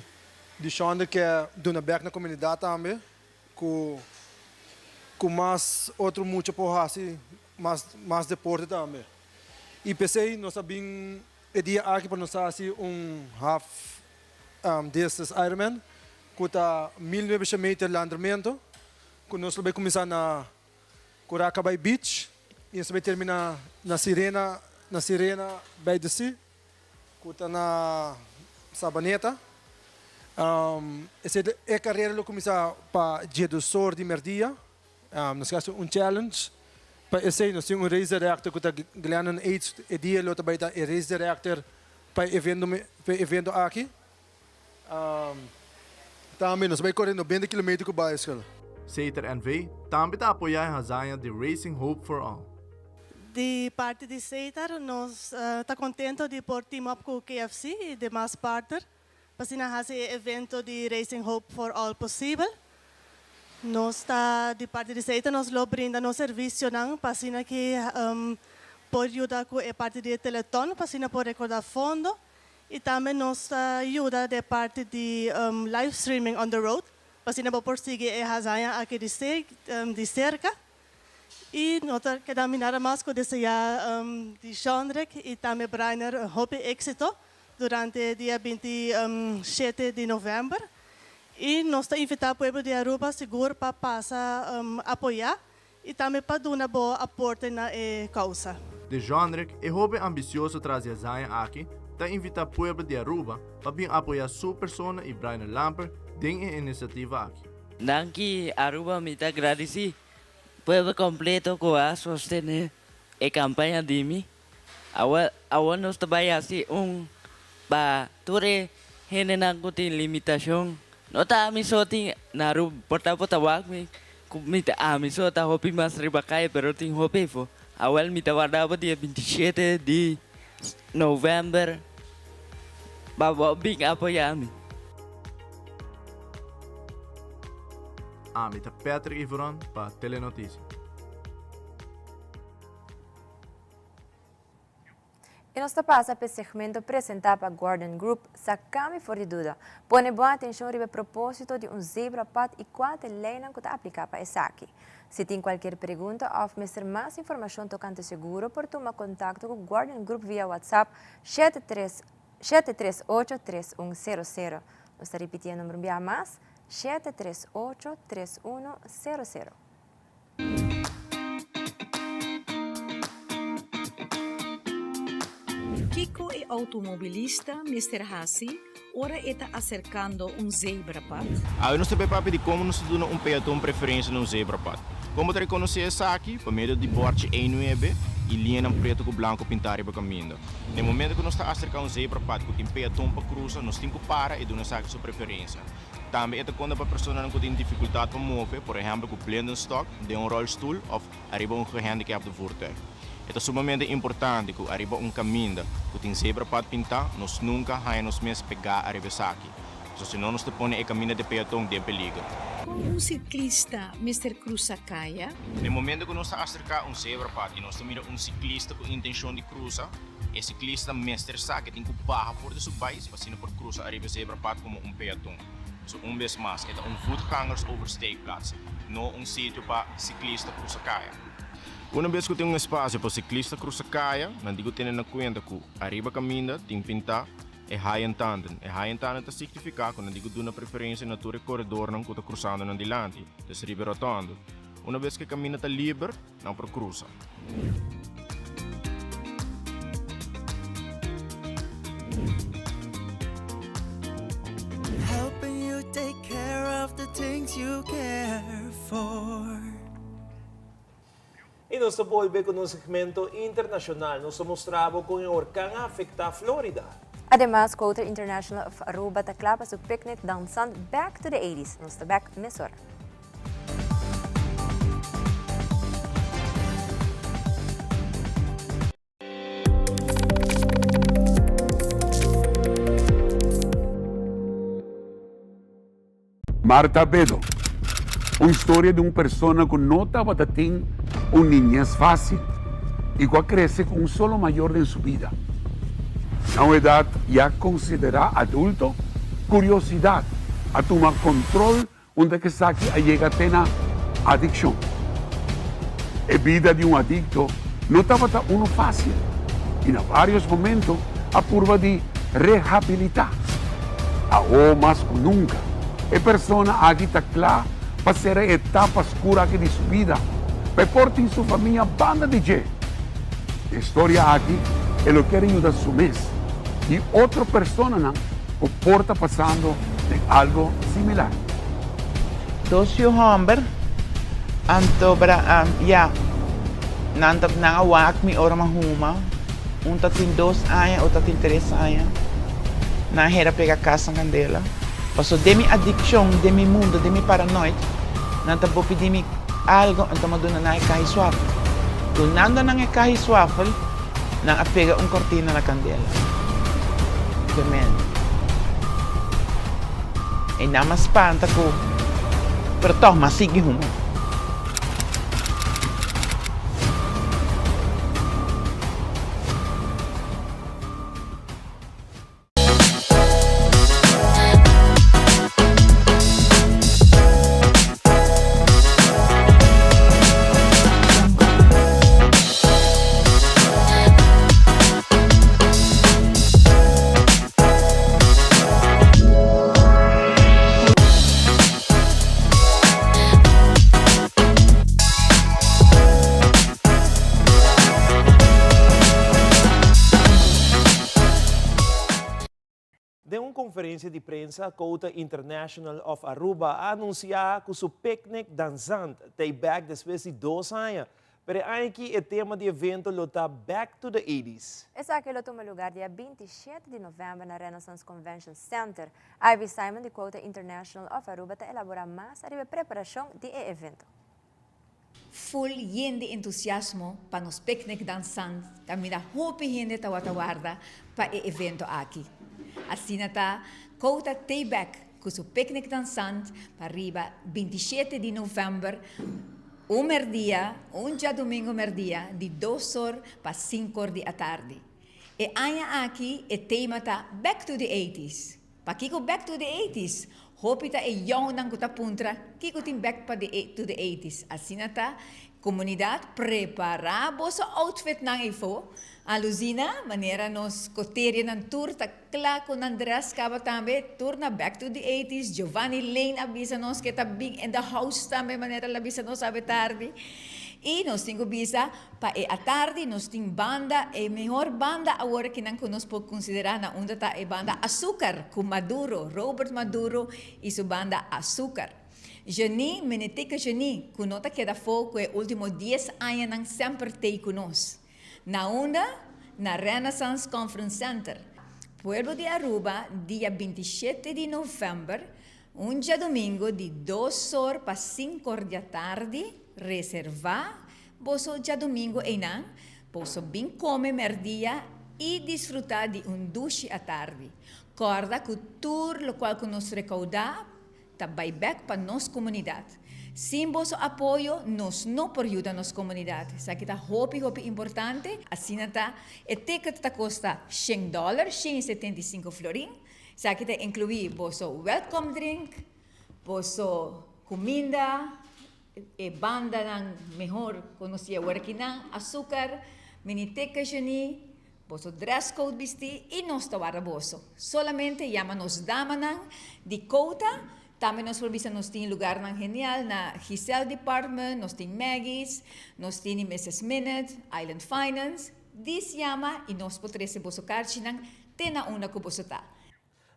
Deshondre ke duna bèk na komunidat tambe. Ku ku mas otro mucha por hasi mas mas deporte tambe. I p'esei nos a bin e dia aki pa nos hasi un half distance Ironman ku ta 1900 meter landramento ku nos lo bai kuminsá na Curaca Bay Beach i nos ta bai terminá na Sirena na Sirena by the Sea. Ku ta na Sabaneta. Esei ta e karera lo kuminsá pa djedusor di mèrdia. Nos ke hasi un challenge pa esei. Nos tin un race director ku ta Glennon Eits. E dia lo ta bai ta e race director pa e evento pa e evento aki. Tambe nos bai kore 90 kilometer ku bicycle. Seter NV tambe ta apoyá e hazaña di Racing Hope for All. Di parti di Setar nos ta contento di por team up cu KFC y demas partner pa asina haci e evento di Racing Hope for All posibel. Nos ta di parti di Setar nos lo brinda nos servicionan pa asina ki por yuda cu e parti di e teleton pa asina por recorda fondo y tambe nos ta yuda den parti di live streaming on the road pa asina bo por sigui e hazaña aki di cerca. Y no ta keda mi nada mas cu desea Dishondrick y tambe Brainer hopi exito durante dia 27 di november. Y nos ta invita pueblo di Aruba sigur pa pasa apoya y tambe pa duna bo aporte na e causa. Dejondrick, e hoben ambicioso tras di e hazaña aki, ta invita pueblo di Aruba pa bin apoya su persona y Brainer Lamper den e iniciativa aki. Danki Aruba mi ta gradici pueblo completo cu a sostene e campaña di mi. Awor awor nos ta bai hasi un pa tur e hendenan ku tin limitashon. No ta ami so tin na Aruba, por ta bo ta wak mi ku mi ta ami so ta hopi mas riba kaya pero tin hopi efo. Awel mi ta warda bo dia 27 di november pa bo bin apoya mi. Ami ta Patrick Iveron pa Telenoticia. I nos ta pasa p'e segmento presentá pa Gordon Group, Sacami for di duda. Pone bon atencion riba e propósito di un zebrapad i kua ta e leynan ku ta apliká pa esaki. Si tin kualkier pregunta òf mester mas informashon tokante seguro por tuma kontakto ku Gordon Group via WhatsApp shete tres 738 3100. Nos ta ripití e number un biaha mas, 738 3100. Kiko e outomobilista mester hasi ora e ta aserkando un zebrapad? Awe nos ta bay papia di como nos ta duna un peaton preferencia na un zebrapad. Como ta reconoce esaki? Pa medio di borchi E nuebe y liñanan preto cu blanco pinta riba caminda. Na e momento cu nos ta aserca un zebrapad cu tin peaton pa cruza, nos tin cu para y duna esaki su preferencia. Tambe e ta konta pa personanan ku tin difikultat pa move, por ehèmpel ku blindenstok, den un ròlstul òf ariba un gehandikapte voertuig. E ta sumamente importante ku ariba un kaminda ku tin zebrapad pintá, nos nunka haña nos mes pegá ariba esaki, pasobra si no nos ta pone e kaminda di peaton den peliger. Kon un siklista mester krusa kaya? Na e momento ku nos ta aserká un zebrapad i nos ta mira un siklista ku intenshon di krusa, E siklista mester sa ke tin ku baha for di su bais pa asina por krusa ariba e zebrapad komo un peaton. So un bes mas, e ta un voetgangersoversteekplaats, no un sitio pa siklista krusa kaya. Una bes ku tin un espasio pa siklista krusa kaya, nan tin ku tene na kuenta ku ariba kaminda tin pintá e haaientanden. E haaientanden ta signifiká ku nan tin ku duna preferensia na tur e koredornan ku ta krusando nan dilanti, des riba e rotondo. Una bes ku e kaminda ta liber, Nan por cruza. Helping you take care of the things you care for. I nos ta bolbe ku nos segmento internashonal. Nos ta mustra bo kon e orkan a afektá Florida. Ademas, Quota International of Aruba ta kla pa su picnic dansant Back to the Eighties. Nos ta bek mesora. Marta Bedo, Un historia di un persona cu no tabata tin un niñez facil y cu a crece cu un solo mayor den su bida. Na un edad ya considera adulto, curiosidad a tuma control Unda ku esaki a yega te na adikshon. E bida di un adikto no tabata unu fásil i na vários momento a purba di rehabilitá. Awor mas ku nunka e persona aki ta kla pa sera e etapa skur aki di su bida pa e por tin su famia banda di dje. E storia aki e lo kier yuda su mes i otro personanan ku por ta pasando den algo similar. Dos yu hòmber, anto bra ya, nan ta nan a wak mi ora mi a huma, un ta tin dos aña, otro ta tin tres aña, nan hera pega kas na kandela, paso den mi adikshon, den mi mundo, den mi paranoid, nan ta bo pidi mi algo, anto mi a duna nan e kahi swafel, dunando nan e kahi swafel, Nan a pega un cortina na candela. Tremendo. E nan a spanta cu, pero toch m'a sigui huma. conferencia di prensa, Quota International of Aruba a anuncia cu su picnic danzant t'ey back despues di dos aña. Pero e aña aki e tema di evento lo ta Back to the Eighties. Esaki lo tuma lugar dia 27 di november na Renaissance Convention Center. Ivy Simon di Quota International of Aruba ta elabora mas ariba e preparacion di e evento. Full yen di entusiasmo pa nos picnic dansant caminda hopi hende tawata warda pa e evento aki. Asina ta Quota t'ey bek cu su picnic dansant pa riba 27 di november un merdia, un djadomingo merdia di dos or pa cincor di atardi. E aña aki e tema ta Back to the Eighties. Pakiko back to the eighties? Hopi ta e yòngnan ku ta puntra kiko tin back pa the to the eighties. Asina ta, komunidat prepará boso outfitnan eifó. Alusina, manera nos koterianan tur ta kla ku nan dress kaba tambe, tur na back to the eighties. Giovanni Lane a bisa nos ke ta bin in the house tambe manera el a bisa nos awe tardi. I nos tin ku bisa Pa e atardi nos tin banda, e mehor banda awor kinan ku nos por konsiderá na unda ta e banda Azúcar ku Maduro, Robert Maduro i su banda Azúcar. Genie, Menetica Genie, ku no ta keda afó ku e último dies añanan semper t'ei ku nos. Na unda? Na Renaissance Conference Center. Pueblo di Aruba dia 27 di novèmber, un djadumingu di dos or pa sinkor di atardi, reservá Boso djadumingu einan, boso bin kome mèrdia i disfrutá di un dushi atardi. Kòrda ku tur lokual ku nos rekoudá ta bai bèk pa nos komunidat. Sin boso apoyo nos no por yuda nos komunidat. Esaki ta hopi hopi importante. Asina ta, e ticket ta kosta shen dòler, 175 florin. Esaki ta inkluí boso welcome drink, boso kuminda, E bandanan mehor konosí awor akinan, Azúcar, Miniteca Genie, boso dress code bistí i nos ta warda boso. Solamente yama nos damanan di Kouta, tambe nos por bisa nos tin lugarnan genial na Giselle Department, nos tin Maggie's, nos tini Mrs. Minute, Island Finance, dis yama i nos por trese boso karchinan te na unda ku boso ta.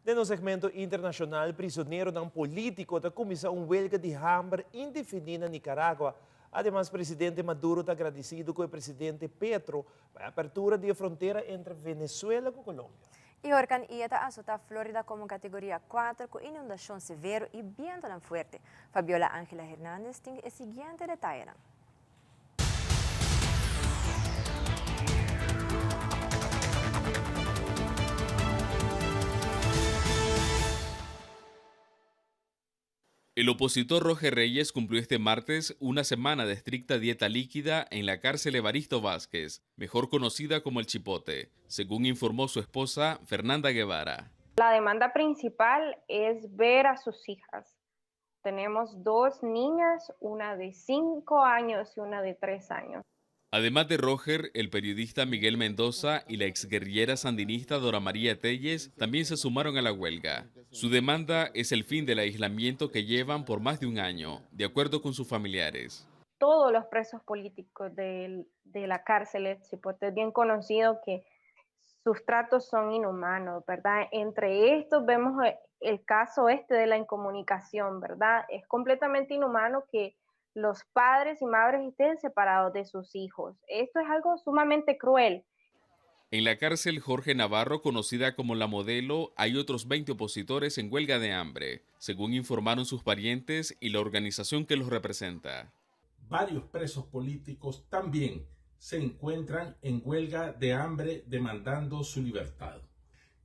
Den nos segmento internashonal, prisoneronan polítiko ta kuminsá un welga di hamber indefiní na Nicaragua. Ademas, presidente Maduro ta agradesido ku e presidente Petro pa e apertura di e frontera entre Venezuela ku Colombia. E horkan Ia ta asotá Florida komo kategoria kuater ku inundashon severo i bientonan fuerte. Fabiola Angela Hernandez tin e siguiente detayenan. El opositor Roger Reyes cumplió este martes una semana de estricta dieta líquida en la cárcel Evaristo Vázquez, mejor conocida como El Chipote, según informó su esposa Fernanda Guevara. La demanda principal es ver a sus hijas. Tenemos dos niñas, una de cinco años y una de tres años. Además de Roger, el periodista Miguel Mendoza y la exguerrillera sandinista Dora María Telles también se sumaron a la huelga. Su demanda es el fin del aislamiento que llevan por más de un año, de acuerdo con sus familiares. Todos los presos políticos de, de la cárcel es bien conocido que sus tratos son inhumanos, ¿verdad? Entre estos vemos eh, el caso este de la incomunicación, ¿verdad? Es completamente inhumano que los padres y madres estén separados de sus hijos. Esto es algo sumamente cruel. En la cárcel Jorge Navarro, conocida como La Modelo, hay otros 20 opositores en huelga de hambre, según informaron sus parientes y la organización que los representa. Varios presos políticos también se encuentran en huelga de hambre demandando su libertad.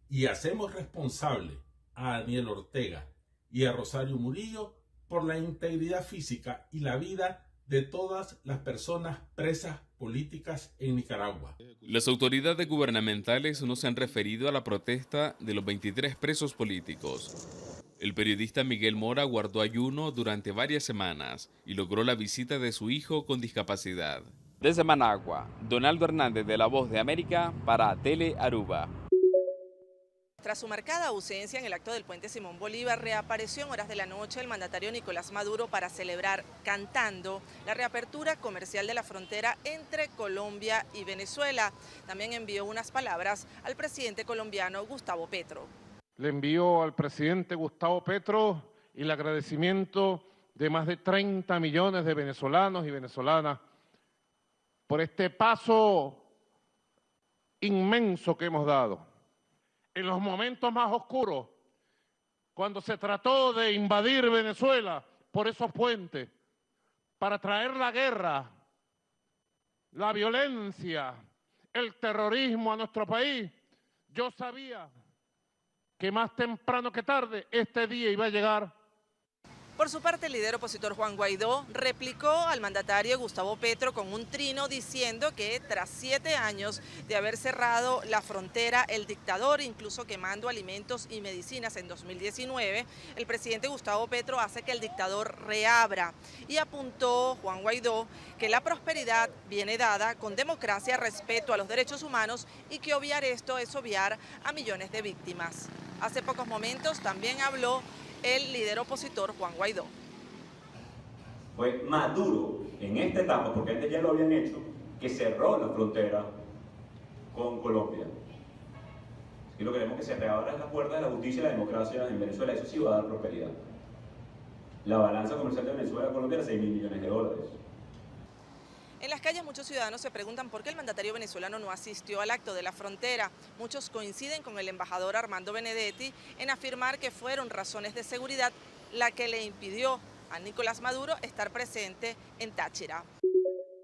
Y hacemos responsable a Daniel Ortega y a Rosario Murillo por la integridad física y la vida de todas las personas presas políticas en Nicaragua. Las autoridades gubernamentales no se han referido a la protesta de los 23 presos políticos. El periodista Miguel Mora guardó ayuno durante varias semanas y logró la visita de su hijo con discapacidad. Desde Managua, Donaldo Hernández de La Voz de América para Tele Aruba. Tras su marcada ausencia en el acto del puente Simón Bolívar, reapareció en horas de la noche el mandatario Nicolás Maduro para celebrar cantando la reapertura comercial de la frontera entre Colombia y Venezuela. También envió unas palabras al presidente colombiano Gustavo Petro. Le envío al presidente Gustavo Petro el agradecimiento de más de 30 millones de venezolanos y venezolanas por este paso inmenso que hemos dado. En los momentos más oscuros, cuando se trató de invadir Venezuela por esos puentes, para traer la guerra, la violencia, el terrorismo a nuestro país, yo sabía que más temprano que tarde este día iba a llegar. Por su parte, el líder opositor Juan Guaidó replicó al mandatario Gustavo Petro con un trino diciendo que tras 7 años de haber cerrado la frontera, el dictador, incluso quemando alimentos y medicinas en 2019, el presidente Gustavo Petro hace que el dictador reabra. Y apuntó Juan Guaidó que la prosperidad viene dada con democracia, respeto a los derechos humanos y que obviar esto es obviar a millones de víctimas. Hace pocos momentos también habló el líder opositor Juan Guaidó. Fue Maduro en esta etapa, porque antes ya lo habían hecho, que cerró la frontera con Colombia. Y lo que queremos que se reabra es la puerta de la justicia y la democracia en Venezuela. Eso sí va a dar prosperidad. La balanza comercial de Venezuela a Colombia era 6.000 millones de dólares. En las calles muchos ciudadanos se preguntan por qué el mandatario venezolano no asistió al acto de la frontera. Muchos coinciden con el embajador Armando Benedetti en afirmar que fueron razones de seguridad la que le impidió a Nicolás Maduro estar presente en Táchira.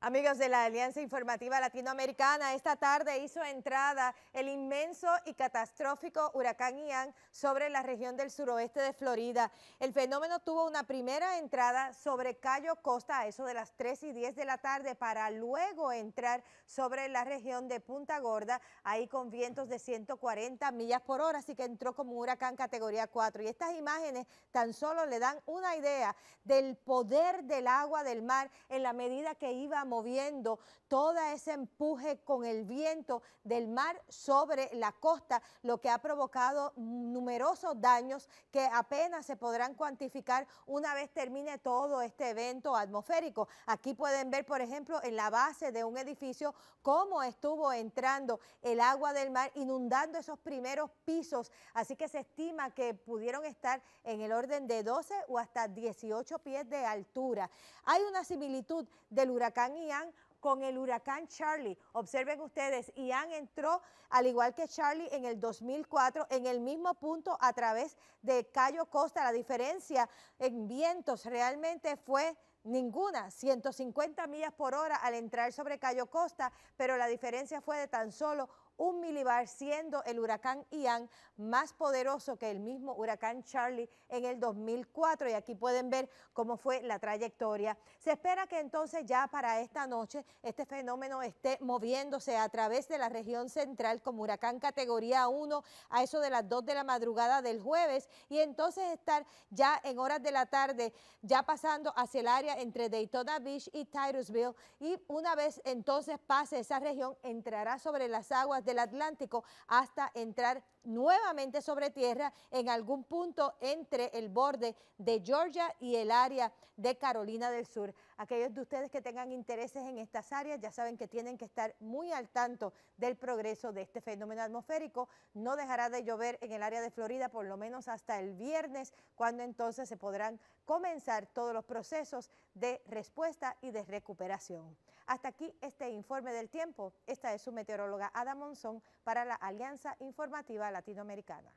Amigos de la Alianza Informativa Latinoamericana, esta tarde hizo entrada el inmenso y catastrófico huracán Ian sobre la región del suroeste de Florida. El fenómeno tuvo una primera entrada sobre Cayo Costa a eso de las 3:10 de la tarde para luego entrar sobre la región de Punta Gorda, ahí con vientos de 140 millas por hora, así que entró como un huracán categoría 4. Y estas imágenes tan solo le dan una idea del poder del agua del mar en la medida que iba moviendo todo ese empuje con el viento del mar sobre la costa, lo que ha provocado numerosos daños que apenas se podrán cuantificar una vez termine todo este evento atmosférico. Aquí pueden ver, por ejemplo, en la base de un edificio cómo estuvo entrando el agua del mar, inundando esos primeros pisos. Así que se estima que pudieron estar en el orden de 12 o hasta 18 pies de altura. Hay una similitud del huracán Ian con el huracán Charley. Observen ustedes, Ian entró al igual que Charley en el 2004 en el mismo punto a través de Cayo Costa. La diferencia en vientos realmente fue ninguna, 150 millas por hora al entrar sobre Cayo Costa, pero la diferencia fue de tan solo un milibar, siendo el huracán Ian más poderoso que el mismo huracán Charley en el 2004. Y aquí pueden ver cómo fue la trayectoria. Se espera que entonces ya para esta noche este fenómeno esté moviéndose a través de la región central como huracán categoría 1 a eso de las 2 de la madrugada del jueves, y entonces estar ya en horas de la tarde ya pasando hacia el área entre Daytona Beach y Titusville, y una vez entonces pase esa región entrará sobre las aguas del Atlántico hasta entrar nuevamente sobre tierra en algún punto entre el borde de Georgia y el área de Carolina del Sur. Aquellos de ustedes que tengan intereses en estas áreas ya saben que tienen que estar muy al tanto del progreso de este fenómeno atmosférico. No dejará de llover en el área de Florida por lo menos hasta el viernes, cuando entonces se podrán comenzar todos los procesos de respuesta y de recuperación. Hasta aquí este informe del tiempo. Esta es su meteoróloga Ada Monzón para la Alianza Informativa Latinoamericana.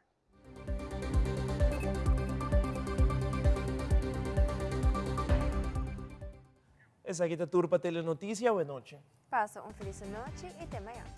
Esaki ta tur pa Telenoticia. Buenochi. Pasa un feliz nochi y te mañana.